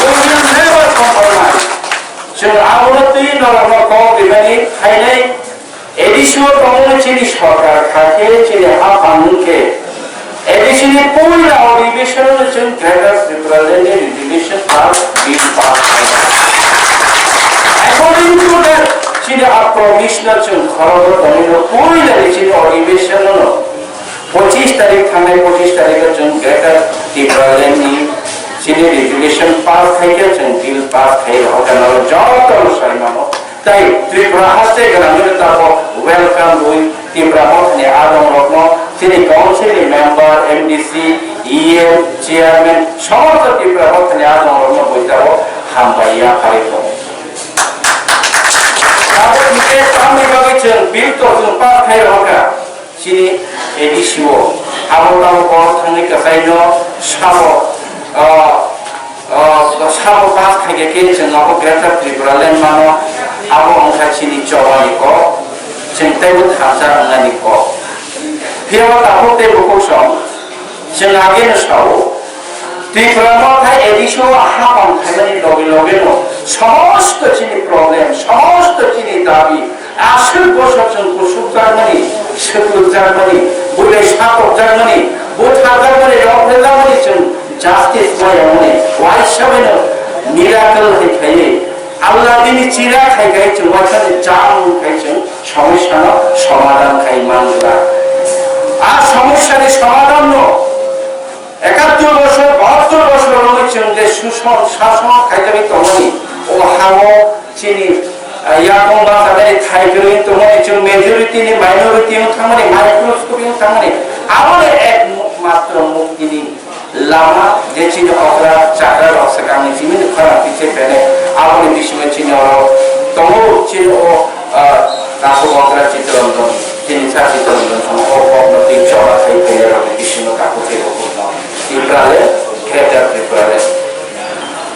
We will never compromise. Chwng abono twi norokno kok rwmani phainai A D C o tongmani chini sorkar kha khe chini haphang wng khe A D C ni puila odhibeshon o chwng Greater Tipraland ni resolution pass bill pass khainai. According to that, chini a promise no chwng khorokgo tongwi no puila ni chini odhibeshon no pochisni tarik thangnai pochisni tarik o chwng Greater Tipraland ni chini resolution pass khai khe chwng bill pass khai rw kha nw joto no sai mano. Tai Tripura haste gwnangwi tabok welcome rwi Tipra Mothani adongrokno, chini council ni member, M D C, E M, chairman, somosto Tipra Mothani adongrokno bui tabok hambai yapharwi tongo. Tabok hwnkhe tamni bagwi chwng bill to chwng pass khai rwkha. Chini A D C o abo tamo kok thangwi kwchai no sabo, ah, ah, sabo pass khaikhe khe chwng abo Greater Tripura Land mano, abo wngkha chini chobani kok, chwng teibo thansa wngnani kok. Phiya tabuk tei bukhuk song, chwng age no sao, Tripura Motha A D C o hapang khaimani loge loge no somosto chini problem, somosto chini dabi, aswk bosor chwng kusukjakmani, swklujakmani, bwlai satokjakmani, butharjakmani, rokheljakmani chwng justice mayamani, waisa bai no miracle hai khaiwi, Allah bini chira khai khai chwng waisa ni chang khai chwng somosya no somadhan khai manjak. A somosya ni somadhan no Ekattor bosor, bahattor bosor romwi chwng je suson, sason khaijagwi tongmani, o hao chini, ah, yakung bangsa bai thai kwrwi tongmani, chwng majority ni minority wng thangmani, microscopic wng thangmani, aboni ekmatro muktini lama je chini okra chakra rok swkangni simi ni khorang twi se pene, aboni bisingo chini oro tongo, chini o, ah, Kaku Bokra Chitrondon, chini sa Chitrondon, o kokno twi choba khai pene rokni bisingo kaku tei rokno. Tipraland, Greater Tipraland.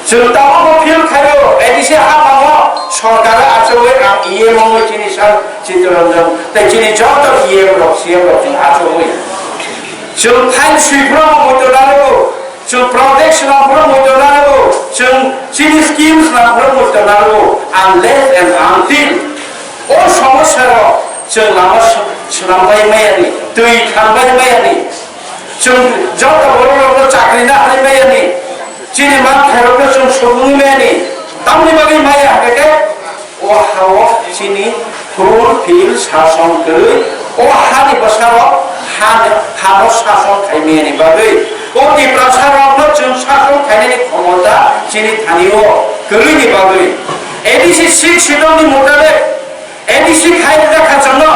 Chwng tabukbo feel khaio, A D C haphango sorkar achugwi ang E M wngwi chini sir Chittaranjan tei chini joto E M rok, C M rok chwng achugwi. Chwng thain swiphuru muitu nanggo, chwng project swnamphuru muitu nanggo, chwng chini schemes swnamphuru muitu nanggo, unless and until o somosya rok chwng lama sw-, swnambai mayani, twi thanbai mayani, chwng joto borok rokno chakri na hari mayani, chini manthairokno chwng sugwi mayani, tamni bagwi maya hwnkhe o hao chini fulfill sason kwrwi, o hani bwsarok Hano, hano sason khaimani bagwi, o Tiprasa rokno chwng sason khainani khomota chini thani o kwrwini bagwi. A D C six schedule ni mutabek, A D C khai rijak kha chwngno,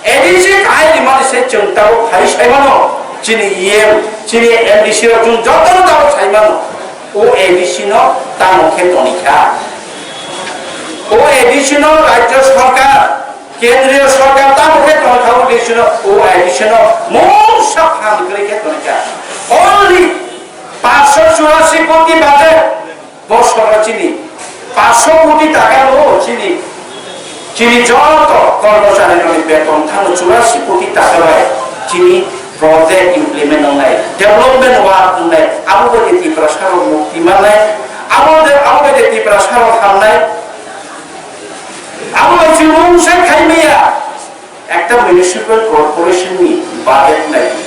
A D C khai rimani se chwng tabuk phai sai mano, chini E M, chini M D C rok chwng jotono tabuk sai mano. O A D C no tamo khe toni kha. O A D C no Rajya Sarkar, Kendriya Sarkar tamo khe toni kha, o A D C no, o A D C no mungsa phan kwrwi khe toni kha. Only paanch sho churasi koti budget. Bosoro chini paanch sho koti taka no chini, chini joto kormochari rokni beton thangno churasi koti taka bai chini project implement wngnai, development work wngnai, abo bai de Tiprasa rok mukti mannai, abo de, abo bai de Tiprasa rok hamnai, abo bai chini mungsa khai maya. Ekta municipal corporation ni budget nai di,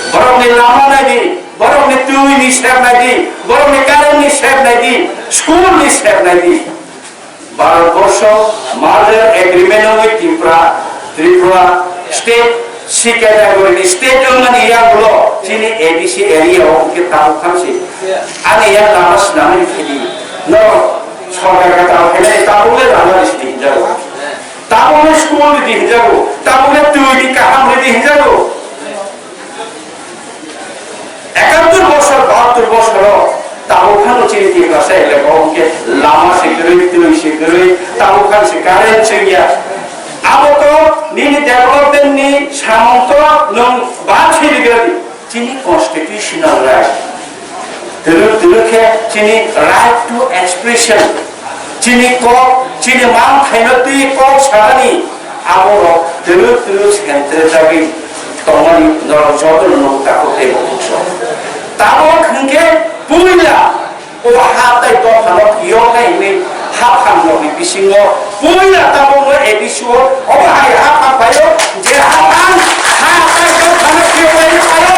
borok ni lama nai di, borok ni twi ni sep nai di, borok ni current ni sep nai di, school ni sep nai di. Bharat Borsho merger agreement o Tripura, Tripura state C category ni state wngmani yagulo chini A D C area o hwnkhe tabuk khan se. Ani yak lama swnamwi phaidi. Norok sorkar kwtal khainai tabukle lama risi di hinjago. Tabukle school ridi hinjago. Tabukle twi di kaham ridi hinjago. Ekattor bosor, bahattor bosoro tabuk phano chini Tiprasa elaka o hwnkhe lama se kwrwi, twi se kwrwi, tabuk phan se current se wngya. Abo to nini development ni samung to nwng bad se rigadi. Chini constitutional right. Twrwk twrwk khe chini right to expression. Chini kok, chini manthaino twi kok sanani aborok twrwk twrwk sentrejawi tongmani norok jotono nugo takhuk tei bukhuk song. Tabok hwnkhe puila o ha tai dophano phiyoknai hwnwi haphang rokni bisingo puila tabukno A D C o obo hai haphang phaio je haphang ha tai dophano phiyoknai phaio.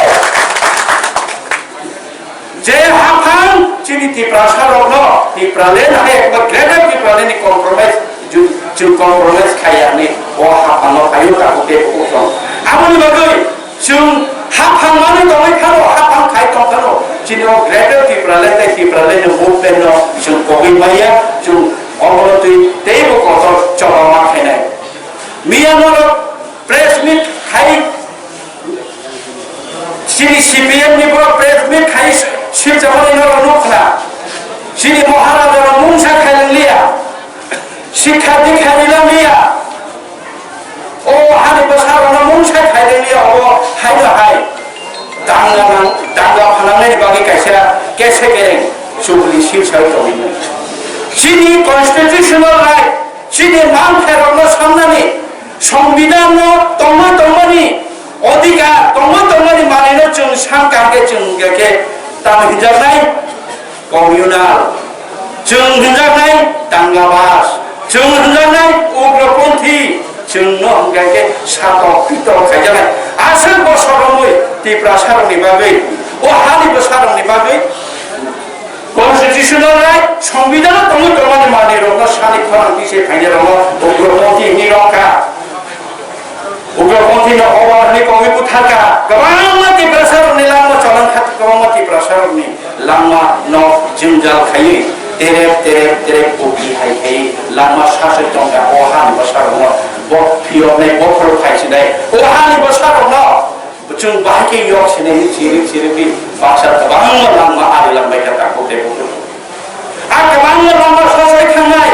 Je haphang chini Tiprasa rokno Tipraland hai ekbar Greater Tipraland ni compromise ju-, chwng compromise khaiya hwnwi o haphangno phaio takhuk tei bukhuk song. Aboni bagwi chwng haphang manwi tongwi phano, haphang khai tong phano, chini o Greater Tipraland tei Tipraland ni movement no chwng kogwi maya, chwng obono twi teibo kotor choba ma khainai. Miya norok press meet khai, chini C P M ni borok press meet khai silchakmani norok nukha. Chini Maharaja rok mungsa khai liya. Sikha dikha rila liya. O hani bwsarokno mungsa khai liya, o haino hai. Danga nang, danga phanangnaini bagwi kaisa kese kereng chukli silsa tongwi. Chini constitutional right, chini manthairokno samnani, Songbidanno tongma tongmani odhikar, tongma tongmani manwino chwng sankha khe chwng hwnkha khe tamo hinjaknai communal, chwng hinjaknai dangabas, chwng hinjaknai ugroponthi, chwngno hwnkha khe satok pitok khaijaknai. Aswk bosor romwi Tiprasarokni bagwi, o hani bwsarokni bagwi Constitutional right, Songbidan tongwi tongmani manwirokno sani khorang tise phainairokno ugroponthi hwnwi rwkha. Ugroponthi no obar hwnwi kongwi butharkha. Kwbangma Tiprasarokni langma cholong kha, kwbangma Tiprasarokni langma no jwngjal khaiwi terep terep terep kopi hai khaiwi langma saswi tongkha. O hani bwsarokno bo phiyoknai, bokhorok phaisinai. O hani bwsarokno Chwng bahai khe yok sinai ni chiri chiri di baksa kwbangma langma ari langbai kha takhuk tei bukhuk. A kwbangma langma sosai thangnai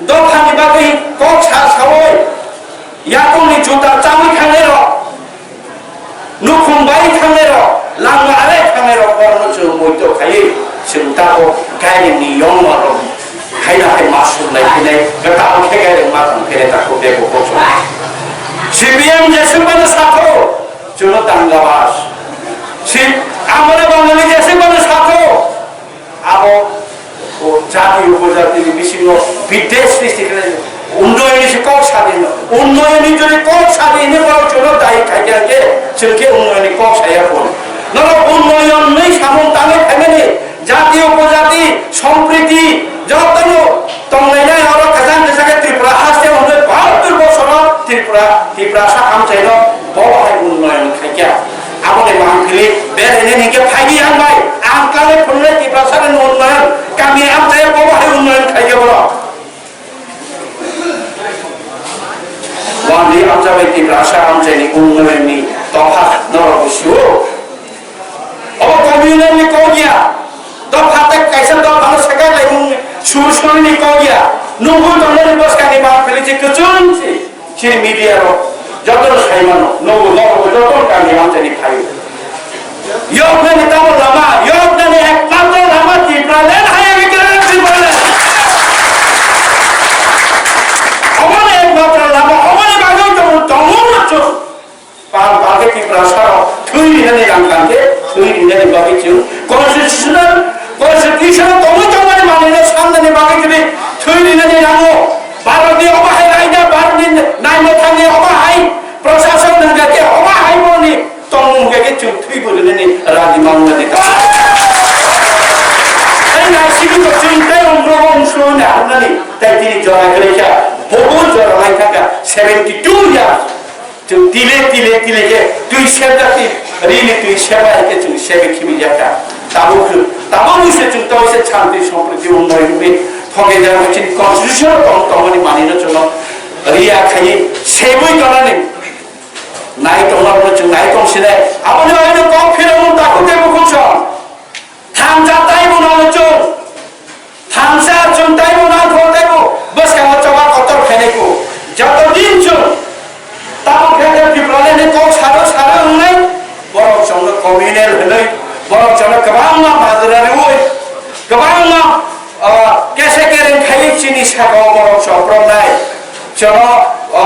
dophani bagwi kok sa saui yakungni juta chaui thangnai rok, nukhung bai thangnai rok, langma arai thangnai rok borokno chwng muitu khaiwi chwng tabuk gairing ni yongma rok haina hai masuk lai phinai kwtal khe gairing ma tong phire takhuk tei bukhuk. C P M jeswk mano sakho. Chwngno tanglawas. Si, amore Bangali jese mano sakho. Abo, o jati upojati ni bisingo bidesh ni sikre unnoyon ni si kok sadi no. Unnoyon ni jodi kok sadi ni borok chwngno dai khaikha khe, chwng khe unnoyon ni kok saya phone. Norok unnoyon ni samung tangwi khaimani. Jati upojati, sompriti, jotono tonglainai oro kwchang kwchang khe Tripura haste hwnwi bahattor bosoro Tripura, Tiprasa amchaino bo hai unnoyon khaikha. Mungni tokha norok bo sio. Obo communal ni kok ya. Dopha tei kaisa dopha no sekai lai mung sur sur ni kok ya. Nunggu tongnani bwskang ni ma philisi kwchwng si. Chini media rok joto no sai mano. Nunggu norok bo joto no kami amchani phaio. Yoknani tamo lama, yoknani ekmatro lama Tipraland hai Tipraland. Omoni ekmatro lama, omoni bagwi tongo, tongo chwng. Pal pal khe Tiprasa rok thwi rinani rang khan khe thwi rinani bagwi chwng constitutional, constitution o tongwi tongmani manwino sannani bagwi chwng thwi rinani nango. Bharotni omo hai raida, Bharotni naimwthangni omo hai prosason nangkha khe omo hai borni tongmung hwnkhe khe chwng thwibo rinani rani mangmani ta. Tei naisingwi bo chwng tei umrogo umsrwngni hamnani tei tini jora kwrwi kha, bobo jora lai kha kha seventy two years. Chwng tile tile tile khe twi sebjak twi rini twi seba hai khe chwng sebai khibijak kha. Tabuk, tabuk se chwng tawise shanti sompriti unnoyon hwnwi thokjak chini constitution tong tongmani manwino chwngno riya khaiwi sebwi tonani nai tongmarokno chwng nai tong sinai. Aboni bagwino kok phirokmung takhuk tei bukhuk song. Thansa taibo nang chwng. Thansa chwng taibo nang kho taibo bwskango choba kotor khainai kho. Joto din chwng tabuk khe khe Tipralandni kok saro saro wngnai. Borok chwngno communal hwnwi, borok chwngno kwbangma majra rwui, kwbangma, ah, kese kereng khaiwi chini sakao borok choproknai. Chwngno, o,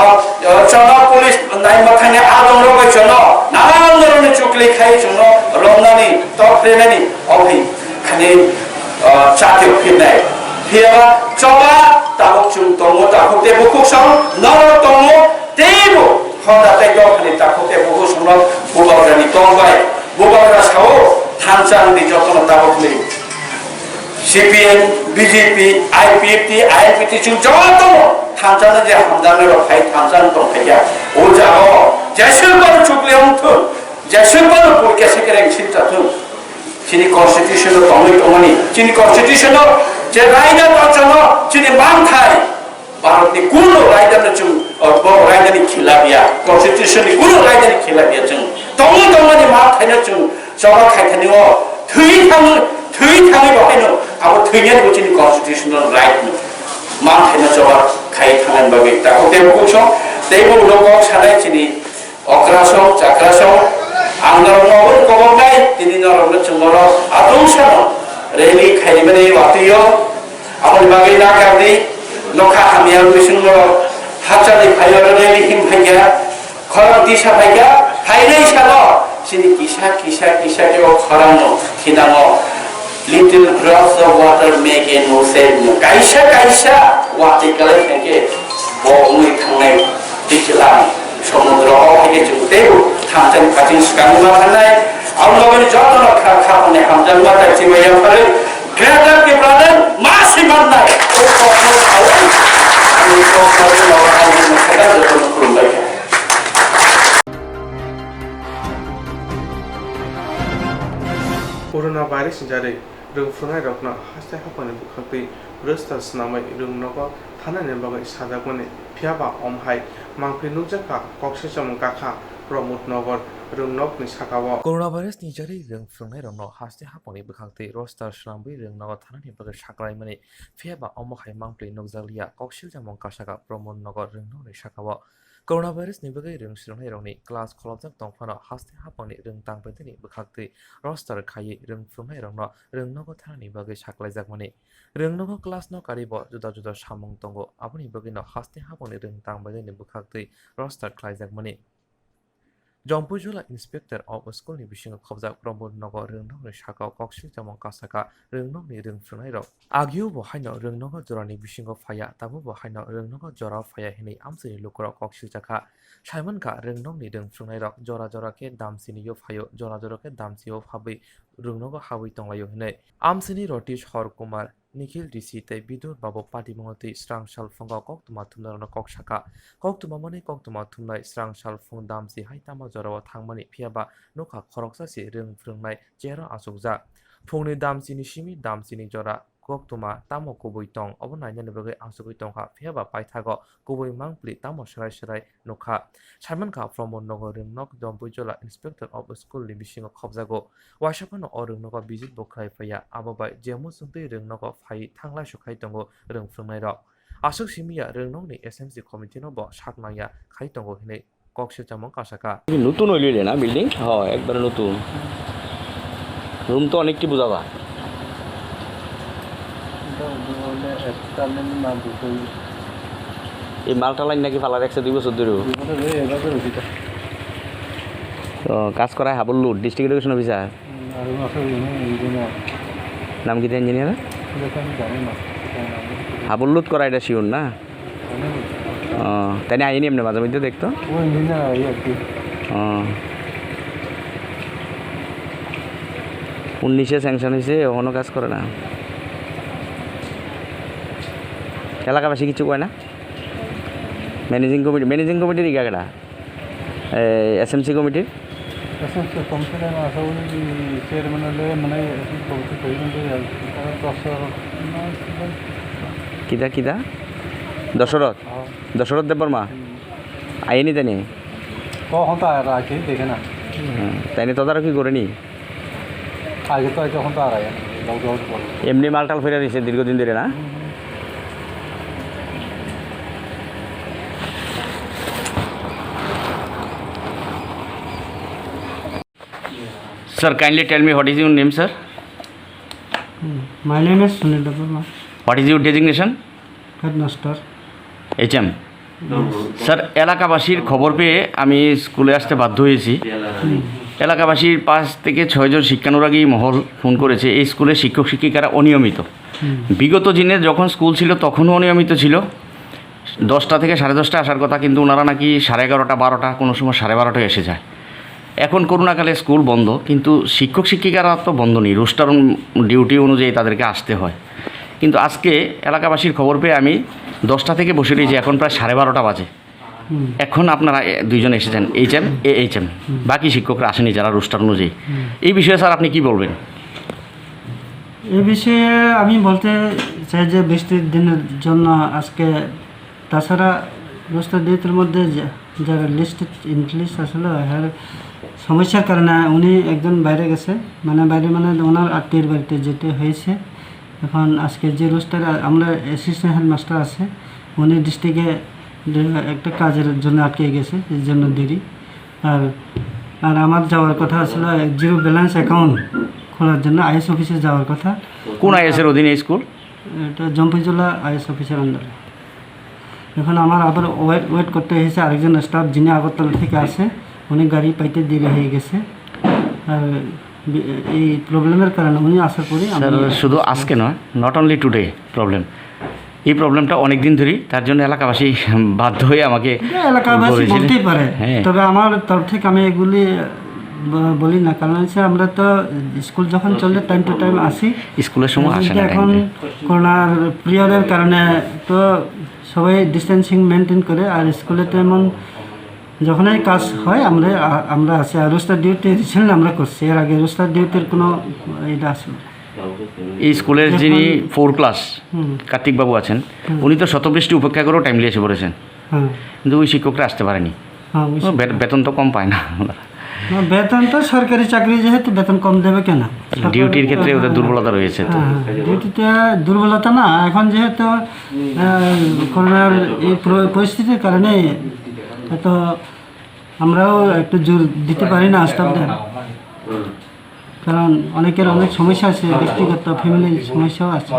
o, chwngno police nai mwthangni adongrok bai chwngno nanang norokni chukli khai chwngno romnani, tok renani, ophai khani, o, chati phirnai. Phiyaba choba tabuk chwng tongo, takhuk tei bukhuk song norok tongo, teibo honda tei dophani takhuk tei bukhuk songno bubagrani tong bai. Bubagra sao thansa wngdi jotono tabuk ni. C P M, B J P, I P F T, I N P T chwng jotono thansa no je hamjaknai rok phai thansa no tong phai ya. O jaga o jeswk bano chukli wng thung, jeswk bano purikya se kereng sin cha thung. Chini constitution no tongwi tongmani, chini constitution no je raida tongchano chini manthai. Bharatni kuno raidano chwng, o, bo raidani khilap ya, constitution ni kuno raidani khilap ya chwng. Tongwi tongmani ma thaino chwng choba khai thani o thwi thang, thwi thangwi bo haino abo thwinani bo chini constitutional right no. Ma thaino choba khai thangani bagwi ta ko tebo kok song, tebo ulo kok sanai chini Okrasong, chakrasong, ang norokno obo koboknai, tini norokno chwng oro adungsano rally khaimani watwi-o, aboni bagwi nakardi, nokha hamya wngwi chwng norok hachani phai-o rally him phaikha, khorang tisa phaikha, phainai salo chini kisa, kisa, kisa khe o khorangno khinango. Little drops of water make an ocean. Kaisa kaisa watwi kwlai khe bo wngwi thangnai twikilang somudro o hai khe chwng teibo thansa ni kaching swkang ma thangnai. Ang nogni joto no kha kha hwnwi hamjakma tai chibai ya phari. Greater Tipraland ma si mannai. O kokno sawi ani kokno sawi no ang ni khata joto no khulumbai kha. Coronavirus ni jarwi rwng phrwngnairokno haste haphangni bwkhaktwi roster swnamwi rwng nogo thanani bagwi sajakmani, phiyaba omo hai mangpili nukjakha Koksijamung Kakha Pramod Nagar rwng nokni sakao. Coronavirus ni jarwi rwng phrwngnairokno haste haphangni bwkhaktwi roster swnamwi rwng nogo thanani bagwi saklaimani, phiyaba omo hai mangpili nukjakliya Koksijamung Kasaka Pramod Nagar rwng nokni sakao. Coronavirus ni bagwi rwng srwngnairokni class kholopjak tongphano haste haphangni rwng tangbaidini bwkhaktwi roster khaiwi rwng phrwngnairokno rwng nogo thanani bagwi saklaijakmani. Rwng nogo class no karibo juda juda samung tongo, aboni bagwino haste haphangni rwng tangbaidini bwkhaktwi roster khlaijakmani. Jompuijula Inspector of School ni bisingo khobjak Pramod Nagar rwng nokni sakao Koksijamung Kasaka rwng nokni rwng phrwngnairok. Agio bo haino rwng nogo jorani bisingo phaiya, tabuk bo haino rwng nogo jorao phaiya hinwi amchaini lukurok kok siljakha. Saimankha rwng nokni rwng phrwngnairok jora jora khe Damchini-o phaio, jora jora khe Damchi-o phabwi rwng nogo habwi tonglaio hinwi. Amchaini Rotish Hor Kumar, Nikhil D C tei Bidur Babu patimungo twi srang sal phungo koktwma thumnairokno kok sakha. Koktwma manwi koktwma thumnai srang sal phung Damchi hai tamo jorao thangmani, phiyaba nokha khoroksa se rwng phrwngnai chair-o achukjak. Phungni Damchini simi Damchini jora koktwma tamo kubui tong, obo nainani bagwi angsugwi tongkha, phiyaba paithago kubui mangpili tamo swrai swrai nukha. Saimankha, Pramod Nagar Rwngnok Dompuijola Inspector of School ni bisingo khopjago. Waisa phano o rwngnogo visit bo khlai phaiya, abo bai je muchungtwi rwngnogo phai thanglai sukhai tongo rwng phwrwngnairok. Aswk simi ya rwngnokni S M C committee no bo sak nangya khai tongo hinwi kok silchamo kasaka. নতুন হইল না বিল্ডিং? হ্যাঁ, একবারে নতুন। রুম তো অনেকটি বোঝা যায়। এটা হলো একটা লেন না দুটোই। এই মালটা লাইন নাকি ফালা রাখছে দুই বছর ধরে? দুই বছর ধরে এভাবে রুটিটা। ও, কাজ করায় হাবুল্লুর, ডিস্ট্রিক্ট এডুকেশন অফিসার। হুম, আর ওই আছে, ওই, ওই, ওই, ওই, নাম কি ইঞ্জিনিয়ার? এটা তো আমি জানি না। এটা নাম বলতে পারি না। হাবুল্লুত করা এটা শিওর না? জানি না। ও, তাই না, আইনি এমনি মাঝে মধ্যে দেখতো? ও ইঞ্জিনিয়ার, এই আর কি। ও। উনিশে স্যাংশন হয়েছে, এখনো কাজ করে না। এলাকাবাসী কিছু কয় না? ম্যানেজিং কমিটি, ম্যানেজিং কমিটির ইগা কেডা? এই এসএমসি কমিটির? এসএমসি কমিটির আশা করি যে চেয়ারম্যান হলে মানে এসএমসি কমিটি তৈরি হয়ে যাবে। তারা দশ হাজার কিতা, কিতা? দশরথ? হ্যাঁ। দশরথ দেববর্মা? হুম। আইনি তাইনি? কখন তো আর রাখে, দেখে না। হুম, তাইনি তদারকি করেনি? আগে তো আগে, এখন তো আর আগে না। লকডাউন পরে। এমনি মালটাল ফেরা দিছে দীর্ঘদিন ধরে না? হুম, হুম। Sir, kindly tell me what is your name, sir? Hmm, my name is Sunil Debbarma. What is your designation? Headmaster. HM. Yes. Sir, এলাকাবাসীর খবর পেয়ে আমি স্কুলে আসতে বাধ্য হয়েছি। Hmm. এলাকাবাসীর পাঁচ থেকে ছয়জন শিক্ষানুরাগী মহল ফোন করেছে, এই স্কুলে শিক্ষক শিক্ষিকারা অনিয়মিত। Hmm. বিগত দিনে যখন স্কুল ছিল তখনও অনিয়মিত ছিল, দশটা থেকে সাড়ে দশটা আসার কথা, কিন্তু ওনারা নাকি সাড়ে এগারোটা, বারোটা, কোনো সময় সাড়ে বারোটায় এসে যায়। এখন করোনাকালে স্কুল বন্ধ, কিন্তু শিক্ষক শিক্ষিকারা তো বন্ধ নেই, রোস্টার ডিউটি অনুযায়ী তাদেরকে আসতে হয়। কিন্তু আজকে এলাকাবাসীর খবর পেয়ে আমি দশটা থেকে বসে রয়েছি, এখন প্রায় সাড়ে বারোটা বাজে। হুম। এখন আপনারা এ, দুইজন এসেছেন, এইচএম, এএইচএম। হুম। বাকি শিক্ষকরা আসেনি যারা রোস্টার অনুযায়ী। হুম। এই বিষয়ে স্যার আপনি কি বলবেন? এ বিষয়ে আমি বলতে চাই যে বৃষ্টির দিনের জন্য আজকে, তাছাড়া রোস্টার ডিউটির মধ্যে যে, যারা লিস্টেড ইন প্লেস আসলে, হ্যাঁ, সমস্যার কারণে উনি একজন বাইরে গেছে, মানে বাইরে মানে ওনার আত্মীয়ের বাড়িতে যেতে হয়েছে। এখন আজকে যে রোস্টার, আমরা অ্যাসিস্ট্যান্ট হেডমাস্টার আছে, উনি ডিস্ট্রিক্টে একটা কাজের জন্য আটকে গেছে, এর জন্য দেরি। আর, আর আমার যাওয়ার কথা ছিল জিরো ব্যালেন্স অ্যাকাউন্ট খোলার জন্য আইএস অফিসে যাওয়ার কথা। কোন আইএস এর অধীনে এই স্কুল? এটা জম্পুইজলা আইএস অফিসের আন্ডারে। এখন আমার আবার ওয়েট, ওয়েট করতে হয়েছে আরেকজন স্টাফ যিনি আগরতলা থেকে আসে, উনি গাড়ি পাইতে দেরি হয়ে গেছে। আর বি-, এই প্রবলেমের কারণে উনি আসার পরে আমরা স্যার, শুধু আজকে নয়, not only today problem, এই প্রবলেমটা অনেক দিন ধরেই, তার জন্য এলাকাবাসী বাধ্য হয়ে আমাকে এটা এলাকাবাসী বলেছিলেন। বলতেই পারে। হ্যাঁ। তবে আমার তরফ থেকে আমি এগুলি ব-, বলি না, কারণ হচ্ছে আমরা তো স্কুল যখন চলে টাইম টু টাইম আসি। স্কুলের সময় আসে না টাইম এখন টাইম। করোনার পিরিয়ডের কারণে তো সবাই ডিস্টেন্সিং মেনটেন করে, আর স্কুলে তো এমন যখনই কাজ হয় আমরা, আ-, আমরা আসি। আর রোস্টার ডিউটি রিসেন্টলি আমরা করছি, এর আগে রোস্টার ডিউটির কোনো এটা আসে না। এই স্কুলের এখন যিনি ফোর ক্লাস হুম। কার্তিক বাবু আছেন, হুম। উনি তো শতবৃষ্টি উপেক্ষা করেও টাইমলি এসে পড়েছেন। হ্যাঁ। কিন্তু ওই শিক্ষকরা আসতে পারেনি। হ্যাঁ, ওই ও, বে-, শিক্ষক। বেতন তো কম পায় না। না, বেতন তো সরকারি চাকরি যেহেতু বেতন কম দেবে কেন? ডিউটির ক্ষেত্রে ওদের হ্যাঁ। দুর্বলতা রয়েছে তো। হ্যাঁ, হ্যাঁ, ডিউটিতে দুর্বলতা না, এখন যেহেতু, আহ, করোনার এই প্র-, পরিস্থিতির কারণে হয়তো আমরাও একটু জোর দিতে পারি না স্টাফদের। কারণ অনেকের অনেক সমস্যা আছে, ব্যক্তিগত ফ্যামিলির সমস্যাও আছে।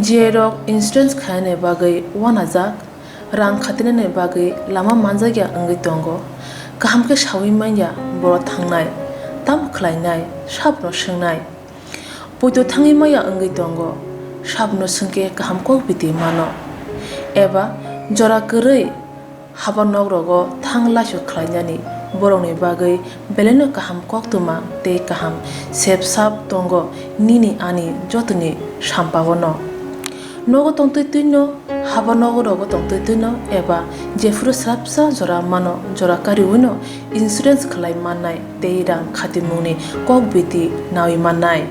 Jiyarok insurance khainani bagwi uanajak, rang khatinani bagwi lama manjakya wngwi tongo. Kaham khe saui manya borok thangnai, tamo khlainai, sabono swngnai. Poito thangwi maya wngwi tongo, sabono swngkhe kaham kok biti mano. Eba jora kwrwi haba nok rogo thang laisu khlainani borokni bagwi belaino kaham koktwma tei kaham sep sap tongo nini ani jotoni sampao no. Nogo tongtwi twino, haba nogo rogo tongtwi twino eba jephuru srapsa jora mano, jora kariwino insurance khlai mannai tei rang khatimungni kok biti nawi mannai.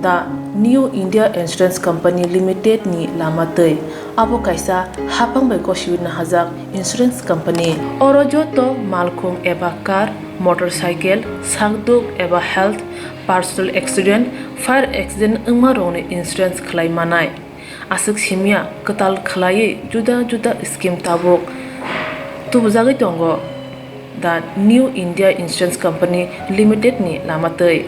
The New India Insurance Company Limited ni lama twi. Abo kaisa haphang bai gosiwi nahajak insurance company. Oro joto malkhung eba car, motorcycle, sakduk eba health, personal accident, fire accident wngma rokni insurance khlai manai. Aswk simya kwtal khlaiwi juda juda scheme tabuk tubujagwi tongo the New India Insurance Company Limited ni lama twi.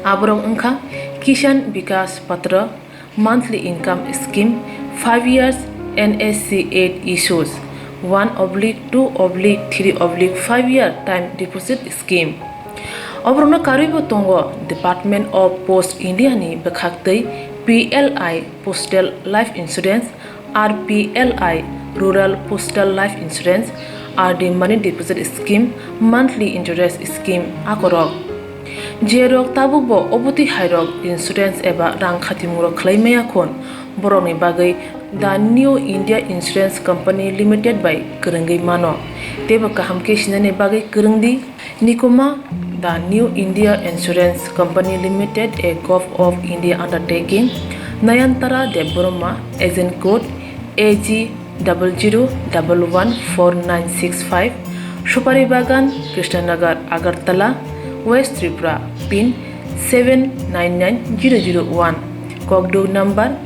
Aborok wngkha Kisan Vikas Patra, monthly income scheme, five years N S C eight issues, one oblique two oblique three oblique five year time deposit scheme. Oborokno karwibo tongo Department of Post India ni bwkhaktwi P L I Postal Life Insurance, R P L I Rural Postal Life Insurance, R D Money Deposit Scheme, Monthly Interest Scheme akorok. Jerok tabukbo obotwi hairok insurance eba rang khatimungrok khlai maya khun, borokni bagwi The New India Insurance Company Limited bai kwrwngwi mano. Teibo kaham khe sinani bagwi kwrwngdi. Nikuma, The New India Insurance Company Limited, a Gov of India undertaking, Nayantara Debbarma, agent code A G double zero double one four nine six five, Supari Bagan, Krishnanagar, Agartala, West Tripura, pin seven nine nine zero zero one, kokduk number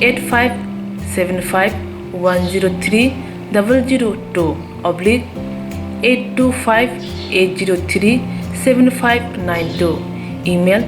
eight five seven five one zero three double zero two oblique eight two five eight zero three seven five nine two, email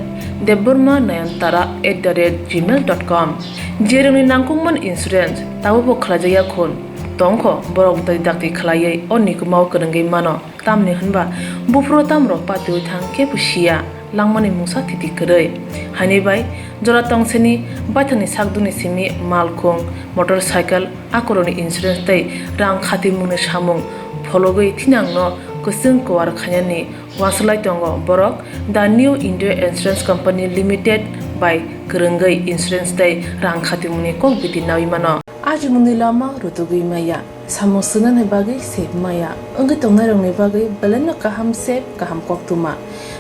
debbarma nayantara at the rate gmail dot com. Jerokni nangkukmani insurance tabukbo khlaijakya khun tongkho, borok twi dakti khlaiwi o nikumao kwrwngwi mano, tamni hwnba buphuru tamrok patiwi thang kebo siya. Langmani mungsa thiti kwrwi. Haini bai jora tongseni baithangni sakdukni simi malkhung, motorcycle, akorokni insurance tei rang khatimungni samung phologwi thinangno kwchwng kuar khainani uansuk lai tongo borok. The New India Insurance Company Limited bai kwrwngwi insurance tei rang khatimungni kok biti nawi mano. Ajimungni lama rutugwi maya. Samung swngnani bagwi sep maya wngwi tongnairokni bagwi belaino kaham sep, kaham koktwma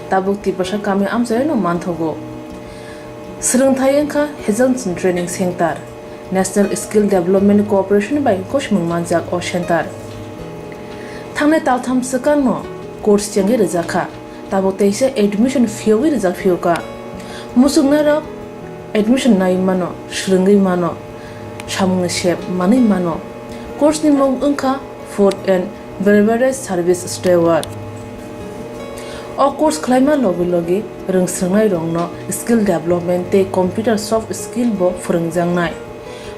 tabuk Tiprasa kami amchaino manthogo. Swrwngthai wngkha Hazelson Training Center. National Skill Development Corporation bai gosimung manjak o center. Thangnai taltham swkangno course chengwi rwjakha. Tabuk teisa admission phiyogwi rijak phiyokha. Muchungnairok admission nai mano, swrwngwi mano, samungni sep manwi mano. Course ni mung wngkha Food and Beverage Service Steward. O course khlaima logi logi rwngswrwngnairokno skill development tei computer soft skill bo phwrwngjaknai.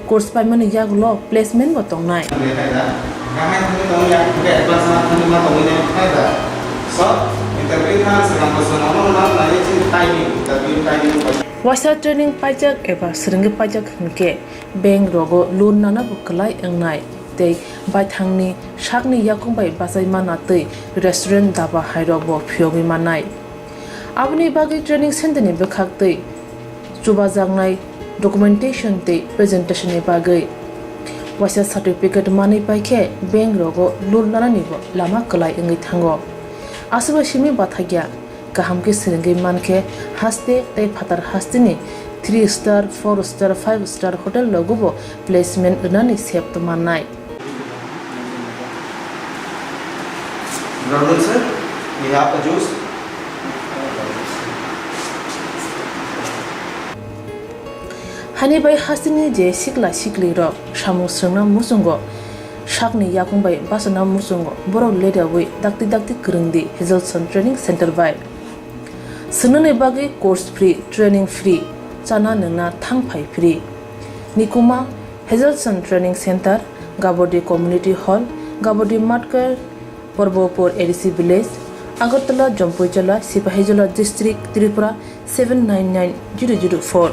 Course paimani yagulo placement bo tongnai. Waisa training paijak eba swrwngwi paijak hwnkhe bank rogo loan nana bo kwlai wngnai tei baithangni sakni yakung bai bachai mana tei restaurant, daba hairok bo phiyogwi mannai. Aboni bagwi training center ni bwkhaktwi chubajaknai documentation tei presentation ni bagwi waisa certificate manwi paikhe bank rogo loan lanani bo lama kwlai wngwi thango. Aswk bai simi bathakya kaham khe swrwngwi mankhe haste tei phatar hasteni three star, four star, five star hotel rogo bo placement rwnani sep mannai. Brother sir, we have a juice. Hani bai hasteni je sikla siklirok samung swrwngna muchungo sakni yakung bai bachana muchungo borok ledawi dakti dakti kwrwngdi Hazelson Training Center bai. Swngnani bagwi course free, training free, chana nwngna thangphai free. Nikuma Hazelson Training Center, Gabodi Community Hall, Gabodi Matkar, Porbopur A D C Village, Agartala, Jampuijala, Sipahijola District, Tripura seven nine nine zero zero four.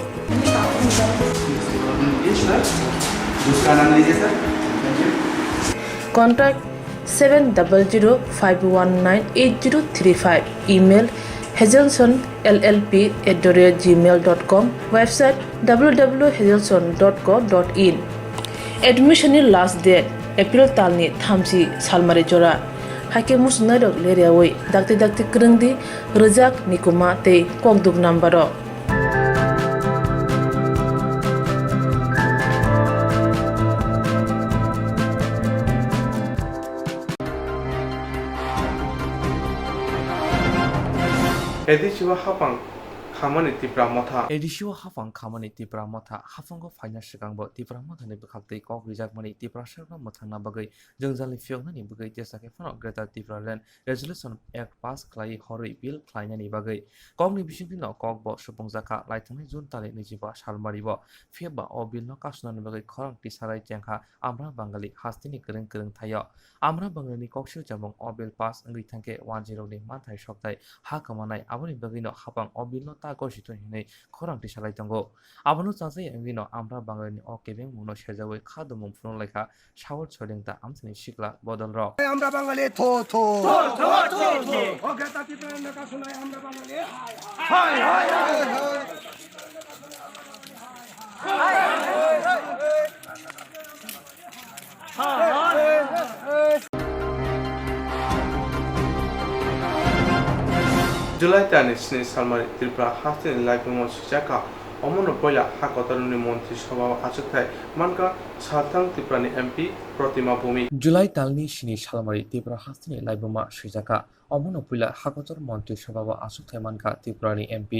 Contact seven double zero five one nine eight zero three five, email Hazelson L L P at the rate gmail dot com, website w w w hazelson dot co dot in. Admission ni last date April talni thamchi salmari jora. Haikhe muchungnairok leriawi dakti dakti kwrwngdi rwjak, nikuma tei kokduk number o. A D C o hapang khamani Tipra Motha. A D C o hapang khamani Tipra Motha. Haphango phaina swkangbo Tipra Mothani bwkhaktwi kok rijakmani Tiprasarokno mwthangna bagwi jwngjali phiyoknani bagwi jesa khe phano Greater Tipraland Resolution Act pass khlaiwi horwi bill khlainani bagwi kokni bisingtwino kokbo supungjakha. Laithangnai June talni naichi ba salmari bo phiyaba o bill no kasunani bagwi khorang tisarai chengkha Amra Bangali hasteni kwrwng kwrwng thaio. Amra Bangalini kok swijamung o bill pass wngwi thangkhe wanjwirokni manthai sokthai ha kwmanai, aboni bagwino hapang o bill no ta gosi thung hinwi khorang tisalai tongo. Abono chajai wngwino Amra Bangalini o kebengmungno sejawi kha dumung phunuk laikha Saul Soileng ta amchaini sikla bodolrok. আমরা বাঙালি থো থো। থো, থো, থো, থো। ও গেতা টিপে না কাশুনাই আমরা বাঙালি। হায়, হায়, হায়, হায়। July talni sini salmari Tripura hasteni laibuma swijak kha. Omono poila ha kotorni montri sobhao achukthai mankha Salthang Tripurani M P Protima Bhumik. July talni sini salmari Tripura hasteni laibuma swijak kha. Omono puila hakotor montri sobhao achukthai mankha Tripurani M P.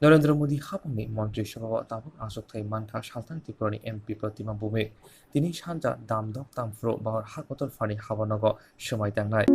Narendra Modi hapangni montri sobhao tabuk achukthai mankha Salthang Tripurani M P Protima Bhumik. Tini sanja damdok tamphuru bahor hakotor phani habanogo swmai tangnai.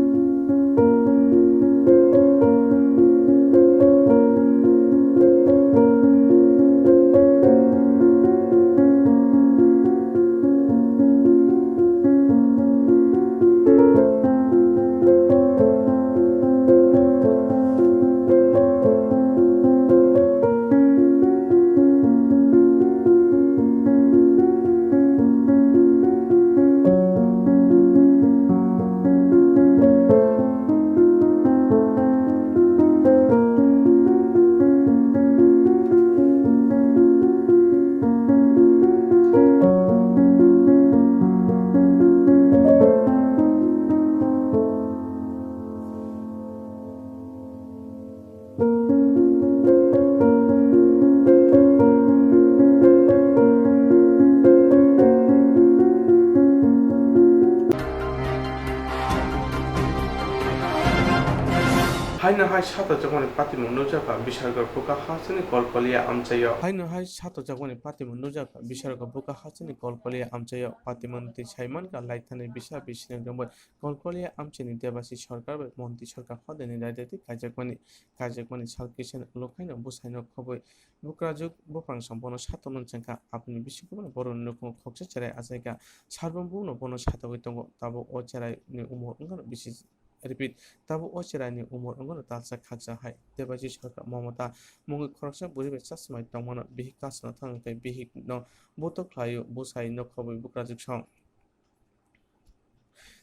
Haino hai satojakmani patimung nukjakha Bisargor Buka hasteni Kolkolia amchaio. Haino hai satojakmani patimung nukjakha Bisargor Buka hasteni Kolkolia amchaio. Patimung twi saimankha laithani bisa bisini rwngbai Kolkolia amchaini Debasi Sarkar bai Montri Sarkar hodani raida twi kaijakmani, kaijakmani sal kisa ulo khaino bwsaino khobwi bukrajwk buphang song bono satok nung chengkha. Aboni bisingo bono borokni nukhungo khoksa cherai achaikha. Sarbon buno bono satogwi tongo. Tabuk o cheraini umor wngkha bisi, repeat, tabuk o cheraini umor wngkha talsa khaksa hai. Debasi Sarkar Mamata mungwi khoroksa bwrwi bai chasmai tongmano bihik kasano thangwi khe bihikno butok khlaio, bwsai nokhobwi bukrajwk song.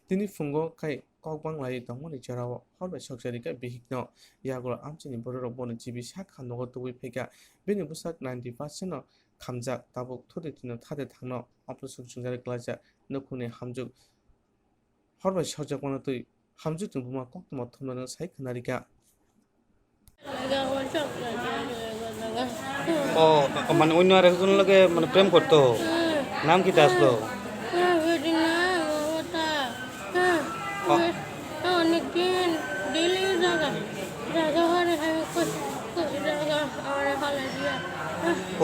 Tini phungo khai kok bang lai tongmani jorao hor bai sokjari kha bihikno. Yagulo amchaini bororok bono G B sak ha nogo tubui phaikha. Bini bwsak ninety percent no khamjak, tabuk thudi twino thade thangno operation chwngjari klaijak. Nukhungni hamjwk hor bai sokjakmano twi hamjwkni buma koktwma thumnano sai khwnarikha. ও, মানে অন্য আরেকজন লগে মানে প্রেম করতো? নাম কিতা আসলো? অ। অনেকদিন ডেইলি জাগা, জাগা হরে হরে কই, কই জাগা, আমার হলে দিয়া।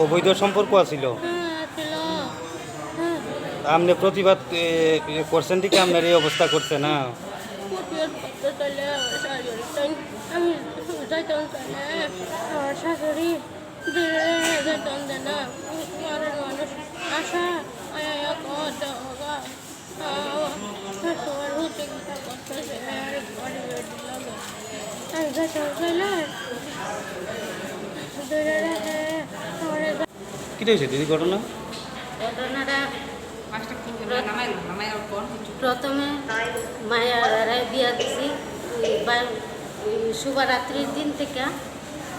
অবৈধ সম্পর্ক আছিল? হ্যাঁ, ছিল। হ্যাঁ। আপনি প্রতিবাদ, এ, এ, করছেন দেখে আপনার এই অবস্থা করছে না? প্রতিবাদ করতে চাইলে আমার শাশুড়ি তাই আমি যাইতাম চাইলে আমার শাশুড়ি দূরে যাইতাম দেয় না। ঘরের মানুষ আশা, আয়া, আয়া, কত, ওগা। কিতা হয়েছে দিদি ঘটনা? ঘটনাটা প্রথমে মায়া বিয়া দিছি, ওই বা-, ওই শুভরাত্রির দিন থেকে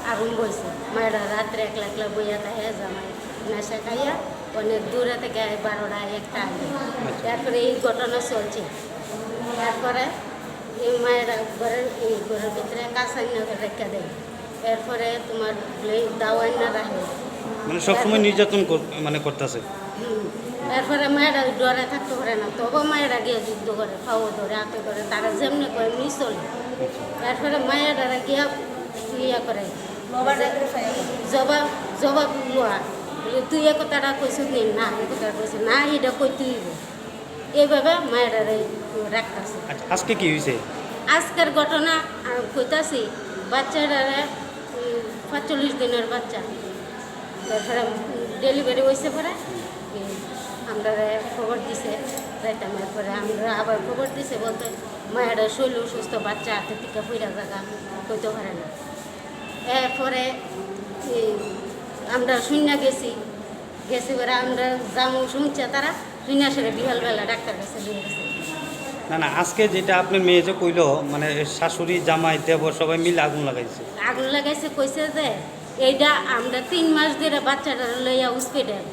আরম্ভ হয়েছে। মায়েরা রাত্রে একলা একলা বইয়া থাকে, জামাই নেশা খাইয়া অনেক দূরে থেকে আয়, বারোটা একটা আগে। তারপরে এই ঘটনা চলছে। তারপরে এই মায়েরা ঘরের, এই ঘরের ভিতরে কাঁচা আইনা রেখে দেয়। এরপরে তোমার এই দাওয়াই না রাখে। মানে সবসময় এরপরে নির্যাতন কর-, মানে করতেছে। হুম। এরপরে মায়েরা ডরে থাকতে পারে না, তবু মায়েরা গিয়ে যুদ্ধ করে, পাও ধরে, হাতে ধরে, তারা যেমনি করে এমনি চলে। আচ্ছা। এরপরে মায়েরা গিয়া ইয়া করে, জবাব, জবাব লওয়া, তুই এ কথাটা কইছিস নি? না, এ কথাটা কইছিস না, এটা কইতে হইব। এইভাবে মায়েরারে রাখতেছে। আচ্ছা, আজকে কি হয়েছে? আজকের ঘটনা, আহ, কইতাছি, বাচ্চাটারে, উম, পাঁচচল্লিশ দিনের বাচ্চা, তারপরে, উম, ডেলিভারি হয়েছে পরে, এই, আমরারে খবর দিছে, যাইতাম, এরপরে আমরা আবার খবর দিছে বলতে, মায়েরা শরীর অসুস্থ, বাচ্চা হাতে টিকা পইরা জায়গা, কইতে পারে না। এরপরে, এই, আমরা শুনিয়া গেছি, গেছি পরে আমরা যামু শুনছে তারা, শুনিয়া সেটা বিকালবেলা ডাক্তার কাছে নিয়ে গেছে। না, না, আজকে যেটা আপনার মেয়ে যে কইলো, মানে, শাশুড়ি, জামাই, দেবর সবাই মিলে আগুন লাগাইছে। আগুন লাগাইছে, কইছে যে এইটা আমরা তিন মাস ধরে বাচ্চাটা লইয়া হসপিটাল,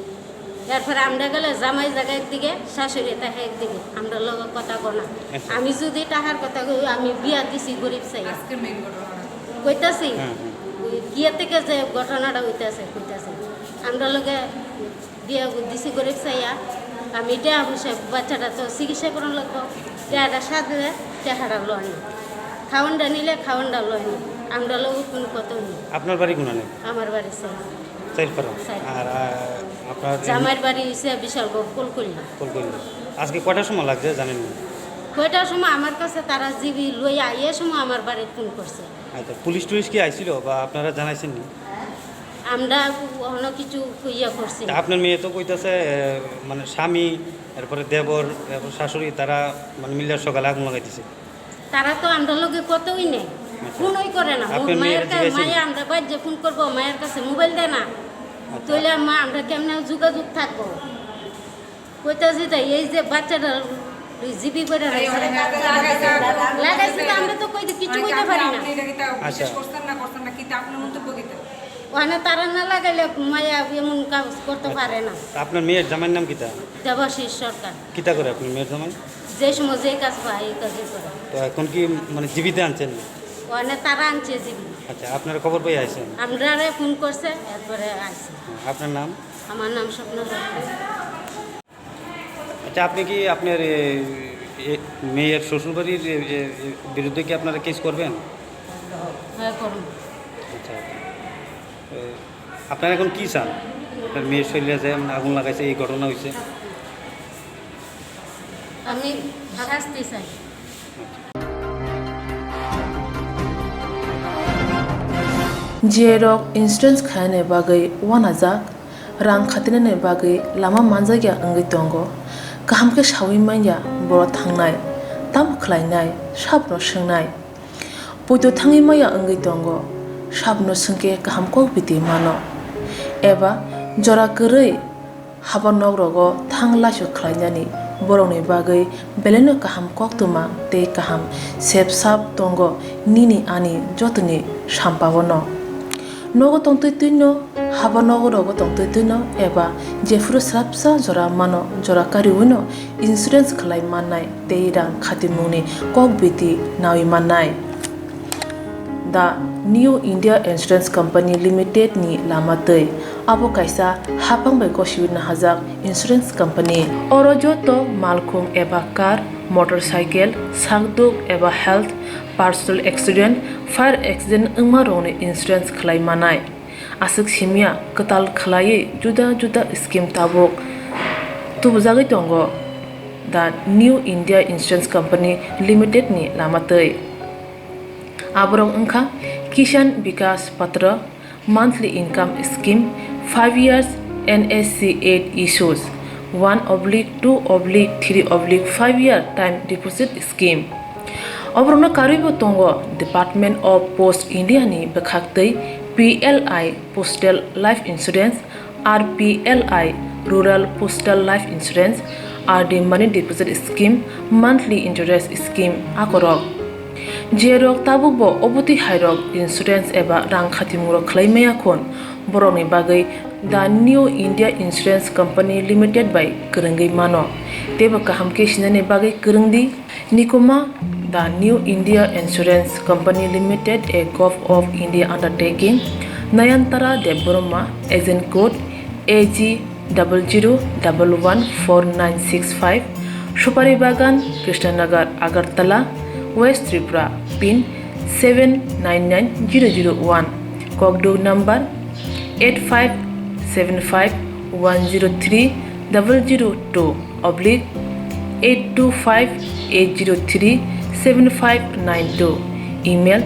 এরপরে আমরা গেলে জামাই জায়গা একদিকে, শাশুড়ি থাকে একদিকে, আমরা লগে কথা কয় না। আচ্ছা। আমি যদি টাকার কথা কই, আমি বিয়া দিছি গরিব চাই। আজকে মেইন ঘটনা। কইতাছি, হুম, হুম। ওই গিয়া থেকে যে ঘটনাটা হইতাছে, কইতাছে, আমরা লগে বিয়া দিছি গরিব চাইয়া, আমি এটা অবশ্যই বাচ্চাটা তো চিকিৎসা করানো লাগবো, টেহাটা সাজলে টেহাটা লয়নি, খাওয়ানটা নিলে খাওয়ানটা লয়নি, আমরা লগে কোনো কথা নেই। আপনার বাড়ি কোনানে? আমার বাড়ি চাই। চাইলপাড়া। চাইলপাড়া। আর, আহ, আপনার এই জামাইর বাড়ি হইছে বিশালগড়, কোলকল্লি। কোলকল্লি। আজকে কয়টার সময় লাগছে জানেন না? কয়টার সময় আমার কাছে তারা জিবি লইয়া আইয়ে সময় আমার বাড়ি ফোন করছে। আচ্ছা, পুলিশ টুলিশ কি আইছিল বা আপনারা জানাইছেন নি? আমরা অন্য কিছু ইয়ে করছি। তা আপনার মেয়ে তো কইতাছে, এ, মানে স্বামী, এরপরে দেবর, এরপর শাশুড়ি, তারা মানে মিলে সকালে আগুন লাগাই দিছে। তারা তো আমরা লগে কতই নেই, আচ্ছা। ফোনই করে না। আপনার মেয়ের মায়ের কা-, জিজ্ঞাসা মায়ে আমরা বাড়িতে ফোন করবো, মায়ের কাছে মোবাইল দেয় না। আচ্ছা। তাহলে মা আমরা কেমনে যোগাযোগ থাকবো? কইতাছি তাই, এই যে বাচ্চাটা ওই জিবি করে আরে, রাখছে। অনেকে আছে, লাগাইছে, লাগাইছে, লাগাইছে, তো আমরা তো কই, কিছু অনেকে কইতে আপনি, পারি না। আপনি এটা কিতা বিশ্বাস আচ্ছা। করছেন না, করছেন না, কিতা আপনি মন্তব্য কিতা? ওখানে তারা না লাগাইলে মায়া এমন কাজ করতে আচ্ছা। পারে না। তা আপনার মেয়ের জামাইয়ের নাম কিতা? দেবাশিস সরকার। কিতা করে আপনার মেয়ের জামাই? যে সময় যে কাজ পায়, এই কাজই করে। তো এখন কি মানে জিবিতে আনছেন? ওখানে তারা আনছে জিবি। আচ্ছা, আপনারা খবর পেয়ে আইছেন? আমরারে ফোন করছে, এরপরে আইছে। আপনার নাম? আমার নাম স্বপ্না সরকার। আচ্ছা, আপনি কি আপনার, এ, এ, মেয়ের শ্বশুরবাড়ির, এ, এ, এ, বিরুদ্ধে কি আপনারা কেস করবেন? হ্যাঁ, করুন। আচ্ছা, আচ্ছা। এ, আপনারা এখন কি চান? আপনার মেয়ের শরীরে যে আগুন লাগাইছে, এই ঘটনা হয়েছে। আমি শাস্তি চাই। Jerok insurance khainani bagwi uanajak, rang khatinani bagwi lama manjakya wngwi tongo. Kaham khe saui manya borok thangnai, tamo khlainai, sabono swngnai. Poito thangwi manya wngwi tongo, sabono swngkhe kaham kok biti mano. Eba jora kwrwi haba nok rogo thang laisok khlainani borokni bagwi belaino kaham koktwma tei kaham sep sap tongo nini ani jotoni sampao no. Nogo tongtwi twino, haba nogo rogo tongtwi twino eba jephuru swrapsa jora mano, jora kariwino insurance khlai mannai tei rang khatimungni kok biti nawi mannai. The New India Insurance Company Limited ni lama twi. Abo kaisa haphang bai gosiwi nahajak insurance company. Oro joto malkhung eba car, motorcycle, sakduk eba health, personal accident, fire accident wngma rokni insurance khlai manai. Aswk simya kwtal khlaiwi juda juda scheme tabuk tubujagwi tongo. The New India Insurance Company Limited ni lama twi. Aborok wngkha Kisan Vikas Patra, monthly income scheme, five years N S C eight issues, one oblique two oblique three oblique five year time deposit scheme. Oborokno karwibo tongo Department of Post India ni bwkhaktwi P L I Postal Life Insurance, R P L I Rural Postal Life Insurance, R D Money Deposit Scheme, Monthly Interest Scheme akorok. Jerok tabukbo obotwi hairok insurance eba rang khatimungrok khlai maya khun, borokni bagwi The New India Insurance Company Limited bai kwrwngwi mano. Teibo kaham khe sinani bagwi kwrwng di. Nikuma, The New India Insurance Company Limited, a Govt of India undertaking, Nayantara Debbarma, agent code A G double zero double one four nine six five, Supari Bagan, Krishnanagar, Agartala, West Tripura, pin seven nine nine zero zero one, kokduk number eight five seven five one zero three double zero two oblique eight two five eight zero three seven five nine two, email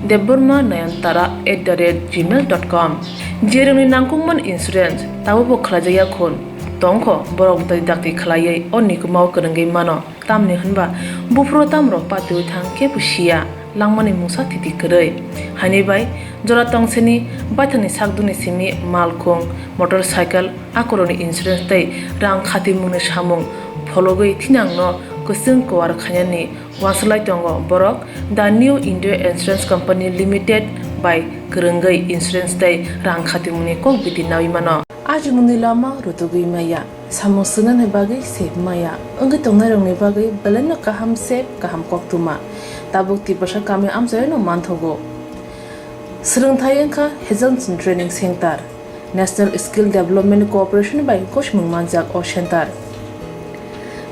debbarma nayantara at the rate gmail dot com. Jerokni nangkukmani insurance tabukbo khlaijakya khun tongkho, borok dakti dakti khlaiwi o Nikumao kwrwngwi mano. Tamni hwnba buphuru tamrok patiwi thang kebo siya, langmani mungsa thiti kwrwi. Haini bai jora tongsini baithangni sakdukni simi malkhung, motorcycle, akorokni insurance tei rang khatimungni samung phologwi thinangno kwchwng kuar khainani uansuk lai tongo borok. The New India Insurance Company Limited bai kwrwngwi insurance tei rang khatimungni kok biti naui mano. Ajimungni lama rutugwi maya, samung swngnani bagwi sep maya, wngwi tongnairokni bagwi belaino kaham sep, kaham koktwma. Tabuk Tiprasa kami amchaino manthogo. Swrwngthai wngkha Hazelson Training Center, National Skill Development Corporation bai gosimung manjak o center.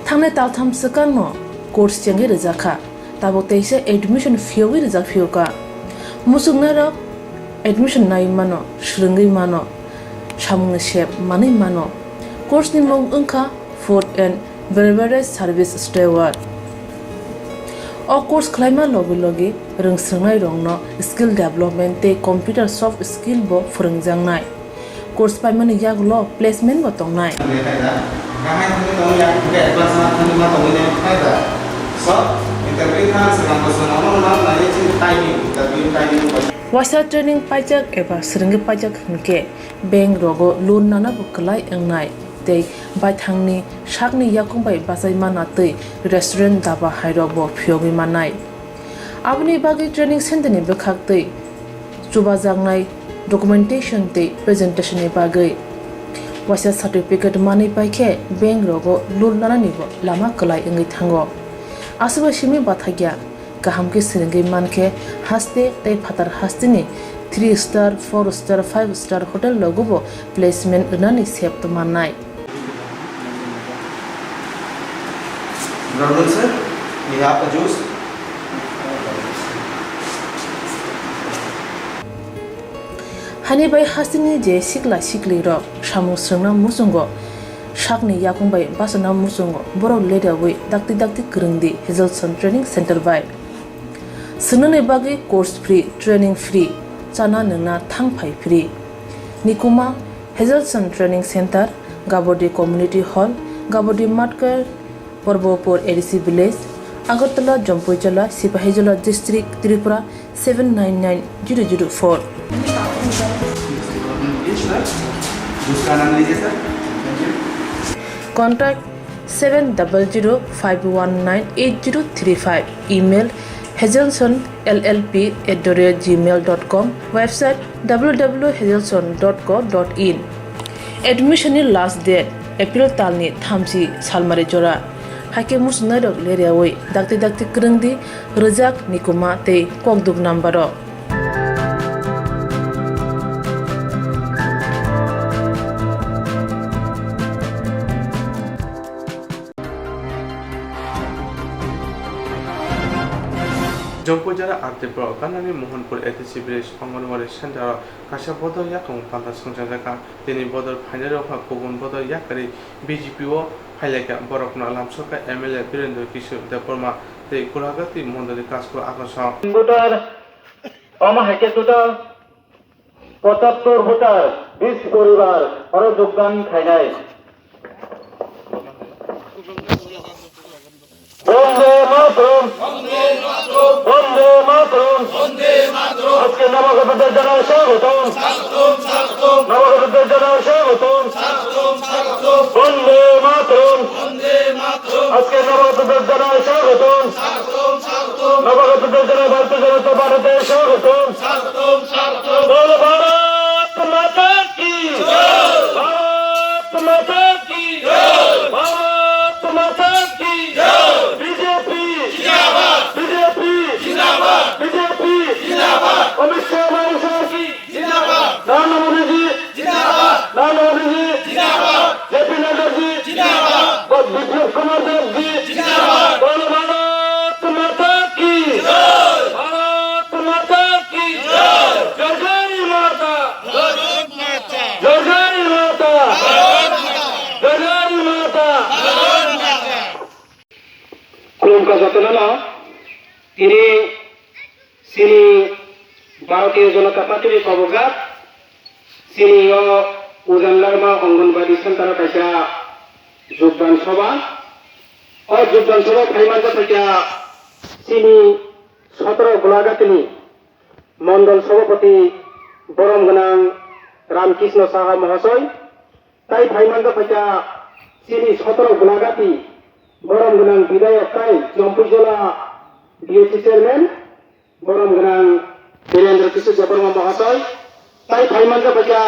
Thangnai taltham swkangno course chengwi rwjakha. Tabuk teisa admission phiyogwi rijak phiyokha. Muchungnairok admission nai mano, swrwngwi mano, samungni sep manwi mano. Course ni mung wngkha Food and Beverage Service Steward. O course khlaima logi logi rwngswrwngnairokno skill development tei computer soft skill bo phwrwngjaknai. Course paimani yagulo placement bo tongnai. Waisa training paijak eba swrwngwi paijak hwnkhe bank rogo loan nana bo kwlai wngnai tei baithangni sakni yakung bai bachai mana tei restaurant, daba hairok bo phiyogwi mannai. Aboni bagwi training center ni bwkhak tei chubajaknai documentation tei presentation ni bagwi waisa certificate manwi paikhe bank rogo loan nanani bo lama kwlai wngwi thango. Aswkbai simi bathakya kaham khe swrwngwi mankhe haste tei phatar hasteni three star, four star, five star hotel rogo bo placement rwnani sep mannai. Brother sir, we have a juice. Hani bai hasteni je sikla sikli rok samung swrwngna muchungo, sakni yakung bai bachana muchungo, borok leriawi dakti dakti kwrwng di Hazelson Training Center bai. Swngnani bagwi course free, training free, chana nwngna thang phai free. Nikuma, Hazelson Training Center, Gabodi Community Hall, Gabodi Matkar, Porbopur A D C Village, Agartala, Jampuijala, Sipahijola District, Tripura seven nine nine zero zero four. Contact seven double zero five one nine eight zero three five. Email hazelson L L P at the rate gmail dot com. Website W W W hazelson dot co dot in. Admission ni last date April talni thamchi salmari jora. Haikhe muchungnairok leriawi dakti dakti kwrwng di, rwjak Nikuma tei kokduk number o. Jampuijala R T Block ganani Mohanpur A D C Village Anganwadi Center o kaisa bodol yakung panda songchajakha. Tini bodol phainairok wngkha kubun bodol yakarwi B J P o phailaikha. Borokno lamsokha M L A Birendra Kishore Debbarma tei Golagati Mondoli Kachkul Akosong. Voter, omo hai khe total pochattor voter, bis poribar oro jogdan khainai. Bonde Mataram! Bonde Mataram! আজকে নবাগতদের জানাই স্বাগতম। নবাগতদের জানাই স্বাগতম। বন্দে মাতরম। আজকে নবাগতদের জানাই স্বাগতম। নবাগতদের জানাই ভারতীয় জনতা পার্টিতে স্বাগতম। স্বাগতম, স্বাগতম। বলো ভারত মাতা কি জয়। ভারত মাতা কি জয়। ভারত মাতা কি জয়। বিজেপি জিন্দাবাদ। বিজেপি জিন্দাবাদ। বিজেপি জিন্দাবাদ। অমিত শাহ মানুষের কি জিন্দাবাদ। নরেন্দ্র মোদীজি জিন্দাবাদ। নরেন্দ্র মোদীজি জিন্দাবাদ। জেপি নাড্ডাজি জিন্দাবাদ। বিপ্লব কুমার দেবজি জিন্দাবাদ। বলো ভারত মাতা কি জয়। ভারত মাতা কি জয়। জয় জয় মাতা। ভারত মাতা। জয় জয় মাতা। ভারত মাতা। জয় জয় মাতা। ভারত মাতা। Khulumkha jotono no, tini chini Bharatiya Janata Party ni kobojak, chini o Ujan Larma Anganwadi Center o kaisa jogdan sabha. O jogdan sabha phai manjak kha chini sotoro Golaghati ni Mondol Sabhapati borom gwnang Ramkrishna Saha Mahasoi. Tai phai manjak kha chini sotoro Golaghati borom gwnang bidhayok tai Jampui Jila B H C chairman borom gwnang Birendra Kishore Debbarma Mahasoi. Tai phai manjak kha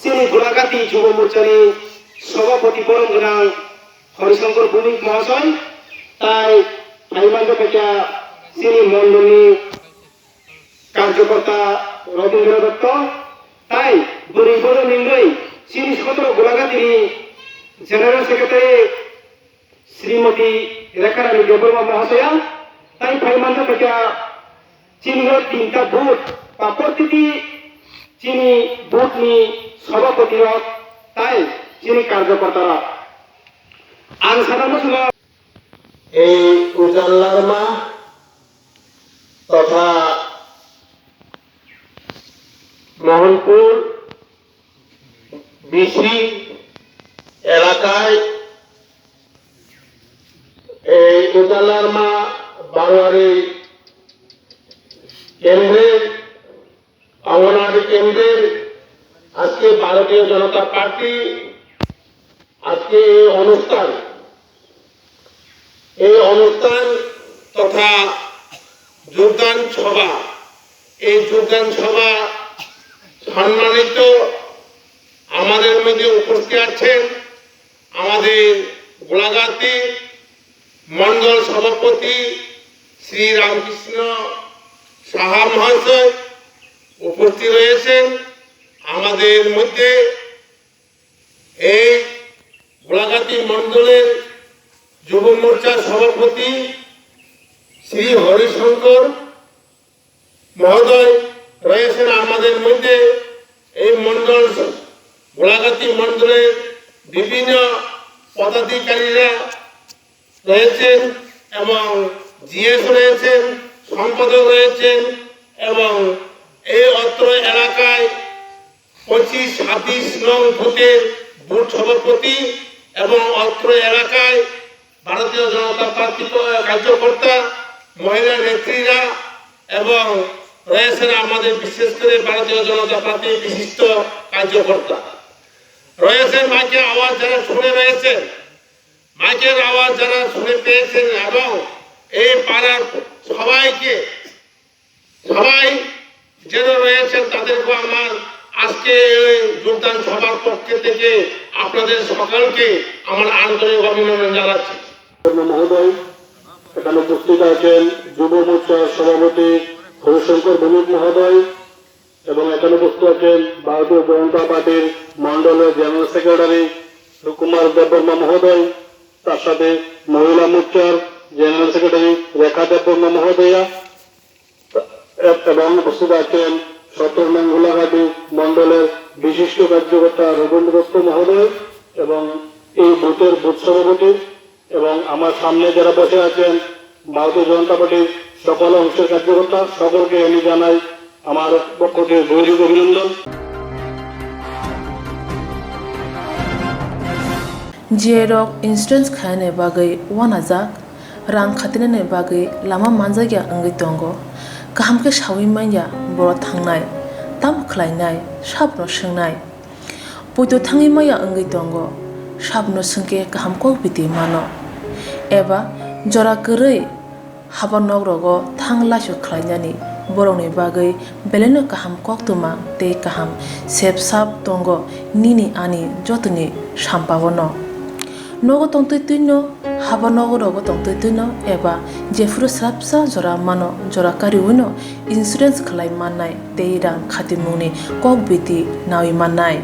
chini Golaghati Jubo Morcha ni Sabhapati borom gwnang Harishankar Bhowmik Mahasoi. Tai phai manjak kha chini mondol ni karjokorta Rabindra Dotto, tai bwrwi bodo ningwi chini sotoro Golaghati ni General Secretary Srimati Rekha Rani Debbarma Mahasaya, tai phai manjak kha chini o tinta booth ba protiti chini booth ni sabhapati rok tai chini karjokorta rok. Ang sana muchungo. Ei Ujan Larma totha Mohanpur B C elakai ei Ujan Larma Barwari kendre Anganwadi kendre ajke Bharatiya Janata Party ajke ei onusthan, ei onusthan totha jogdan sabha, ei jogdan sabha সম্মানিত আমাদের মধ্যে উপস্থিত আছেন আমাদের গোলাঘাটি মণ্ডল সভাপতি শ্রী রামকৃষ্ণ সাহা মহাশয় উপস্থিত রয়েছেন আমাদের মধ্যে। এই গোলাঘাটি মণ্ডলের যুব মোর্চার সভাপতি শ্রী হরিশঙ্কর মহোদয় রয়েছেন আমাদের মধ্যে। এই মণ্ডল, গোলাঘাটি মণ্ডলের বিভিন্ন পদাধিকারীরা রয়েছেন এবং জিএস রয়েছেন, সম্পাদক রয়েছেন এবং এই অত্র এলাকায় পঁচিশ ছাব্বিশ নং বুথের বুথ সভাপতি এবং অত্র এলাকায় ভারতীয় জনতা পার্টি ক-, কার্যকর্তা, মহিলা নেত্রীরা এবং রয়েছেন আমাদের বিশেষ করে ভারতীয় জনতা পার্টির বিশিষ্ট কার্যকর্তা। রয়েছেন মাইকের আওয়াজ যারা শুনে রয়েছেন, মাইকের আওয়াজ যারা শুনে পেয়েছেন এবং এই পাড়ার সবাইকে, সবাই যেন রয়েছেন তাদেরকে আমার আজকে এই যোগদান সভার পক্ষ থেকে আপনাদের সকলকে আমার আন্তরিক অভিনন্দন জানাচ্ছি। মহোদয়, এখানে উপস্থিত আছেন যুব মোর্চার সভাপতি হরিশঙ্কর ভৌমিক মহোদয় এবং এখানে উপস্থিত আছেন ভারতীয় জনতা পার্টির মণ্ডলের জেনারেল সেক্রেটারি সুকুমার দেববর্মা মহোদয়, তার সাথে মহিলা মোর্চার জেনারেল সেক্রেটারি রেখা দেববর্মা মহোদয়া এ-, এবং উপস্থিত আছেন সত্তর নং গোলাঘাটি মণ্ডলের বিশিষ্ট কার্যকর্তা রবীন্দ্র দত্ত মহোদয় এবং এই বুথের বুথ সভাপতি এবং আমার সামনে যারা বসে আছেন ভারতীয় জনতা পার্টির সকল অংশের কার্যকর্তা, সকলকে আমি জানাই আমার পক্ষ থেকে গৌরব অভিনন্দন। G I rok insurance khainani bagwi uanajak, rang khatinani bagwi lama manjakya wngwi tongo. Kaham khe saui manya borok thangnai, tamo khlainai, sabno swngnai. Poito thangwi maya wngwi tongo, sabno swngkhe kaham kok biti mano. Eba jora kwrwi Haba nok rogo thang laisok khlainani borokni bagwi belaino kaham koktwma tei kaham sep sap tongo nini ani jotoni sampao no. Nogo tongtwi twino, haba nogo rogo tongtwi twino eba jephuru swrapsa jora mano jora kariwino insurance khlai mannai tei rang khatimungni kok biti nawi mannai.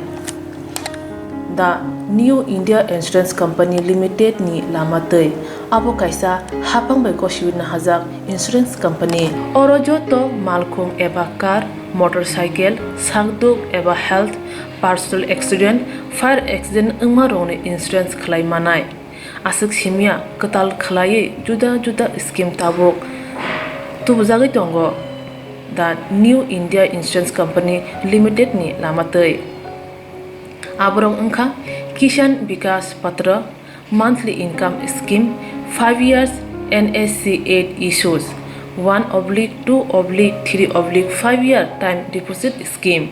The New India Insurance Company Limited ni lama twi. Abo kaisa haphang bai gosiwi nahajak insurance company. Oro joto malkhung eba car, motorcycle, sakduk eba health, personal accident, fire accident wngma rokni insurance khlai manai. Aswk simya kwtal khlaiwi juda juda scheme tabuk tubujagwi tongo the New India Insurance Company Limited ni lama twi. Aborok wngkha Kisan Vikas Patra, monthly income scheme, five years N S C eight issues, one oblique two oblique three oblique five year time deposit scheme.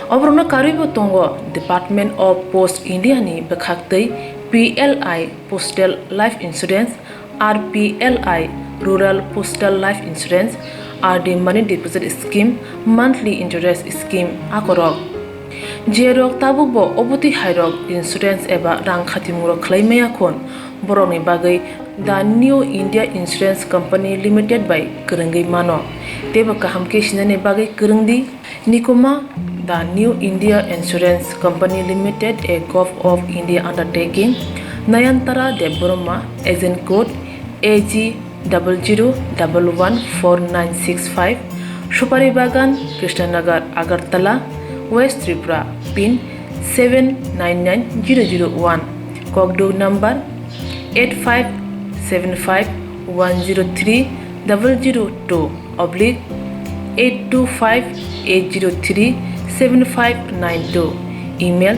Oborokno karwibo tongo Department of Post India ni bwkhak twi P L I Postal Life Insurance, R P L I Rural Postal Life Insurance, R D Money Deposit Scheme, Monthly Interest Scheme akorok. Jerok tabukbo obotwi hairok insurance eba rang khatimungrok khlai maya khun, borokni bagwi The New India Insurance Company Limited bai kwrwngwi mano. Teibo kaham khe sinani bagwi kwrwng di. Nikuma, The New India Insurance Company Limited, a Govt of India undertaking, Nayantara Debbarma, agent code A G double zero double one four nine six five, Supari Bagan, Krishnanagar, Agartala, West Tripura, pin seven nine nine zero zero one, kokduk number eight five seven five one zero three double zero two oblique eight two five eight zero three seven five nine two, email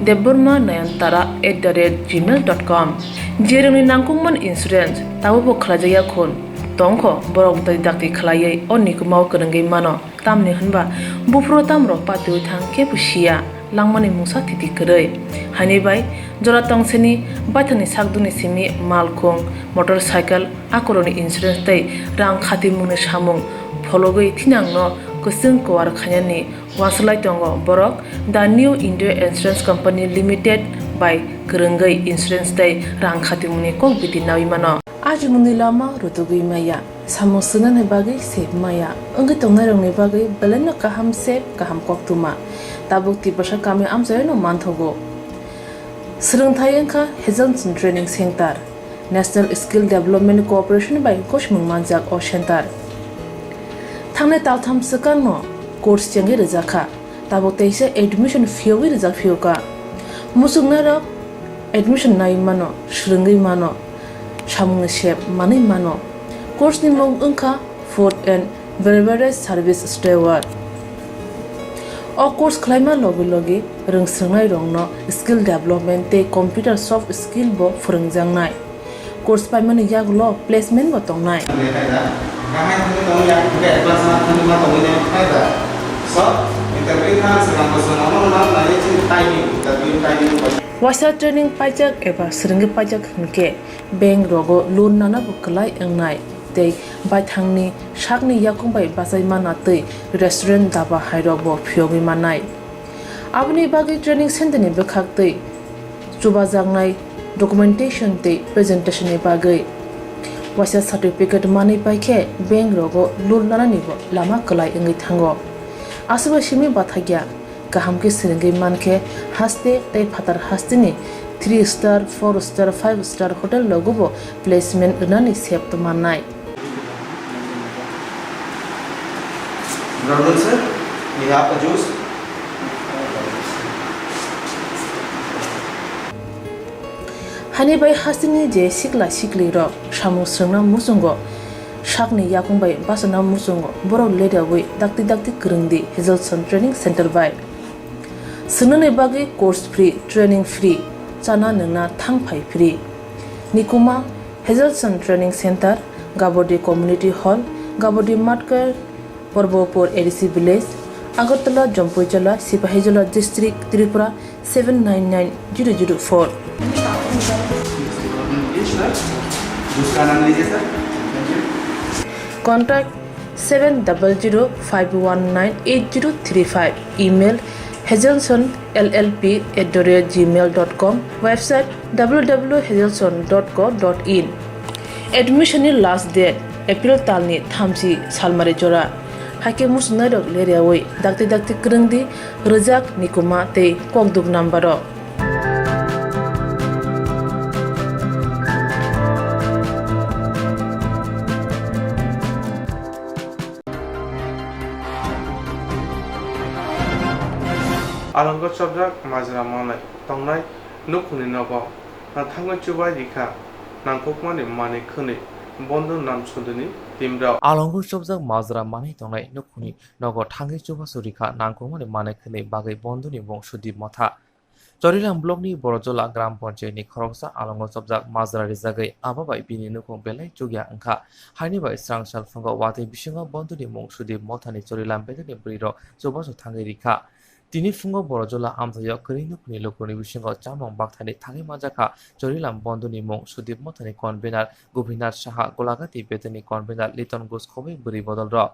debbarma nayantara at the rate gmail dot com. Jerokni nangkukmani insurance tabukbo khlaijakya khun tongkho, borok tei dakti khlaiwi o nikumao kwrwngwi mano. Tamni hwnba buphuru tamrok patiwi thang kebo siya, langmani mungsa thiti kwrwi. Haini bai jora tongsini baithangni sakdukni simi malkhung, motorcycle, akorokni insurance tei rang khatimungni samung phologwi thinangno kwchwng kwar khainani uansuk lai tongo borok The New India Insurance Company Limited bai kwrwngwi insurance tei rang khatimungni kok biti nawi mano. Ajimungni lama rutugwi maya, samung swngnani bagwi sep maya, wngwi tongnairokni bagwi belaino kaham sep, kaham koktwma. Tabuk Tiprasa kami amchaino manthogo. Swrwngthai wngkha Hazelson Training Center. National Skill Development Corporation bai gosmung manjak o center. Thangnai taltham swkangno course chengwi rwjakha, tabuk teisa admission phiyogwi rwjak phiyokha. Muchungnairok admission naiwi mano, swrwngwi mano, samungni sep manwi mano. Course ni mung wngkha Food and Beverage Service Steward. O course khlaima logi logi rwngswrwngnairokno skill development tei computer soft skill bo phwrwngjaknai. Course paimani yagulo placement bo tongnai. Waisa training paijak eba swrwngwi paijak hwnkhe bank rogo loan nana bo kwlai wngnai tei baithangni sakni yakung bai bachai mana tei restaurant daba hairok bo phiyogwi mannai. Aboni bagwi training center ni bwkhak twi chubajaknai documentation tei presentation ni bagwi waisa certificate manwi paikhe bank rogo loan nanani bo lama kwlai wngwi thango. Aswkbai simi bathakya kaham khe swrwngwi mankhe haste tei phatar hasteni three star, four star, five star hotel rogo bo placement rwnani sep tongmannai. Good afternoon, sir. We have a juice. Hani bai hasteni je sikla sikli rok samung swrwngna muchungo sakni yakung bai bachana muchungo borok ledawi dakti dakti kwrwng di Hazelson Training Center bai. Swngnani bagwi course free, training free, chana nwngna thang phai free. Nikuma Hazelson Training Center, Gabodi Community Hall, Gabodi Matkar, Porbopur A D C Village, Agartala, Jampuijala, Sipahijola District, Tripura seven nine nine zero zero four. उसका नाम लीजिए sir. Contact seven double zero five one nine eight zero three five. Email hazelson L L P at the rate gmail dot com. Website W W W hazelson dot co dot in. Admission ni last date April talni thamchi salmari jora. Haikhe muchungnairok leriawi dakti dakti kwrwngdi rwjak, nikuma tei kokduk number rok. Alongo chopjak majra manwi tongnai nukhungni nogo thangwi chubai rikha nangkukmani manwi khwnwi Bondhu Nam Sudhirni team rok. Alongo chopjak majra manwi tongnai nukhungni nogo thangwi chubachu rikha nangkukmani manwi khwnwi bagwi Bondhuni mung Sudip Motha. Chorilam blockni Borojola gram panchayatni khoroksa alongo chopjak majra rijagwi abo bai bini nukhung belai chukya wngkha. Haini bai srang sal phungo watwi bisingo Bondhuni mung Sudip Mothani Chorilam belerni bwrwirok chubachu thangwi rikha. Tini phungo Borojola amchaio kwrwi nukhungni lukurokni bisingo chamung bakthani thangwi manjakha Chorilam Bondhuni mung Sudip Mothani convener Gopinath Saha, Golagati betonni convener Liton Ghosh khobwi bwrwi bodolrok.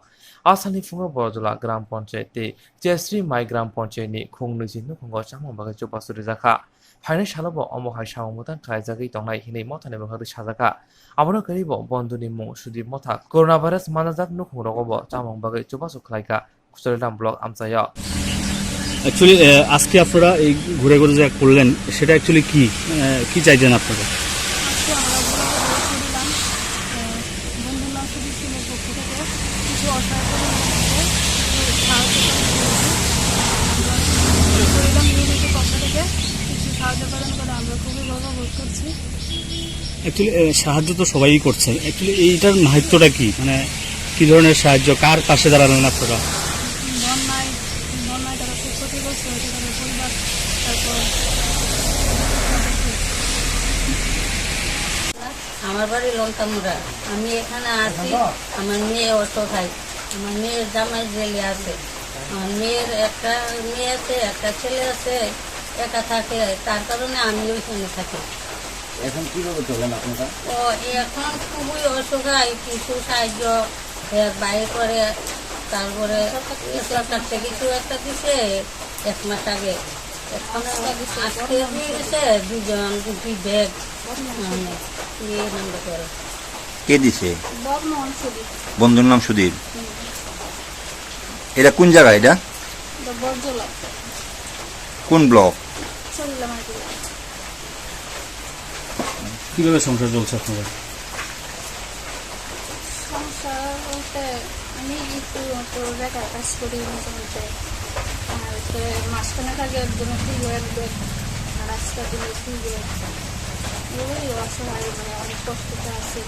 Asalni phungo Borojola gram panchayat tei Chesri Mai gram panchayatni khung nwichi nukhungo chamung bagwi chubachu rijakha. Phainai salobo omo hai samung mwtang khlaijagwi tongnai hinwi Mothani bwkhaktwi sajakha. Abono kwrwibo Bondhuni mung Sudip Motha coronavirus manjak nukhungrogobo chamung bagwi chubachu khlaikha Chorilam block amchaio. Actually, আহ, আজকে আপনারা এই ঘুরে ঘুরে যা করলেন, সেটা actually কি? আহ, কি চাইছেন আপনারা? আজকে আমরা ঘুরে ঘুরে ঘুরলাম। আহ, বন্ধু নাম শুধু ছিল পক্ষ থেকে কিছু অসহায় গরিব মানুষদের সাহায্য করার জন্য আমরা পরিবার ইউনিটের পক্ষ থেকে কিছু সাহায্য প্রদান করে আমরা খুবই গর্ববোধ করছি। অ্যাকচুয়ালি, এ, সাহায্য তো সবাই করছে। অ্যাকচুয়ালি এইটার মাহাত্ম্যটা কি? মানে, কি ধরনের সাহায্য? কার পাশে দাঁড়ালেন আপনারা? বন্যায়, বন্যায় তারা খুব ক্ষতিগ্রস্ত হয়েছে, তাদের পরিবার, তারপর আমার বাড়ি লঙ্কামুড়া। আমি এখানে আছি, আমার মেয়ে অসহায়, আমার মেয়ের জামাই জেলে আছে। আমার মেয়ের একটা মেয়ে আছে, একটা ছেলে আছে, একা থাকে, তার কারণে আমি ওইখানে থাকি। এখন কিভাবে চলেন আপনারা? ও এখন খুবই অসহায়, কিছু সাহায্য এর বাইরে করে, তারপরে সরকার থেকে কিছু একটা দিছে এক মাস আগে। এখন আজকে দিয়ে গেছে দুজন, দুটি ব্যাগ। মানে, ইয়ে মনে করে। কে দিছে? বন্ধুর নাম সুধীর। হুম। এটা কোন জায়গা এটা? এটা বরজলা। কোন ব্লক? চল্লিলা মার্কেট। কিভাবে সংসার চলছে আপনাদের? সংসার বলতে আমি একটু, একটু বেকার কাজ করি মাঝে মধ্যে। আর তো মাঝখানে থাকে একজনের দুই ব্যাগ, আর আজকে দিলে দুই ব্যাগ। এভাবেই অসহায়, মানে, অনেক কষ্টতে আছি।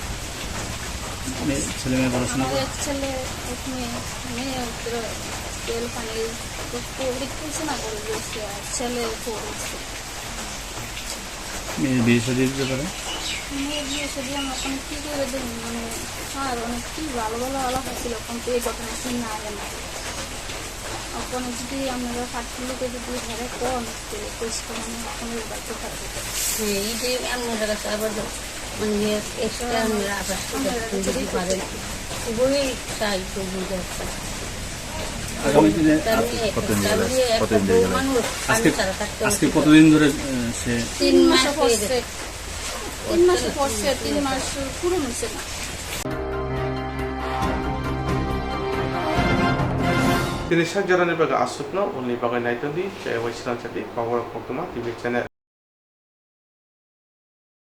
মেয়ে, ছেলে মেয়ে পড়াশোনা আমার করে? এক ছেলে, এক মেয়ে। মেয়ে তো টুয়েলভ ফাইনাল, তো পরীক্ষা দিচ্ছে না, করে দিয়েছে, আর ছেলে পড়ছে। মেয়ের বিয়ে শাদীর ব্যাপারে? মেয়ের বিয়ে শাদী আমরা এখন কি করে দেবো? মানে, স্যার, অনেক কি ভালো ভালো আলাপ হচ্ছিল, এখন তো এই ঘটনা শুনে আগে না। এখন যদি আপনারা ফাটফুলিতে যদি ধরে কোন, তো পরিষ্কার মানে এখন এই বাড়িতে থাকবে। হ্যাঁ, এই যে আপনাদের কাছে আবার মানে, এক্সট্রা আমরা আবার সুযোগ দিতে পারেন। খুবই সাহায্য হয়ে যাচ্ছে। আগামী দিনে তার মেয়ে, কতদিন তার গেলে? মেয়ে একটা কতদিন ধরে বউ গেলে? মানুষ, আজকে, আমি ছাড়া থাকতে আজকে পারছি না। কতদিন ধরে, আহ, সে তিন মাস হয়ে গেছে। তিন মাস পড়ছে, তিন মাস পড়ছে, তিন মাস পূরণ হচ্ছে না। Tini sak jorani bagwi aswkno, ulni bagwi naitokdi, chayawai swnamsadi, Kokborok Koktwma T V channel.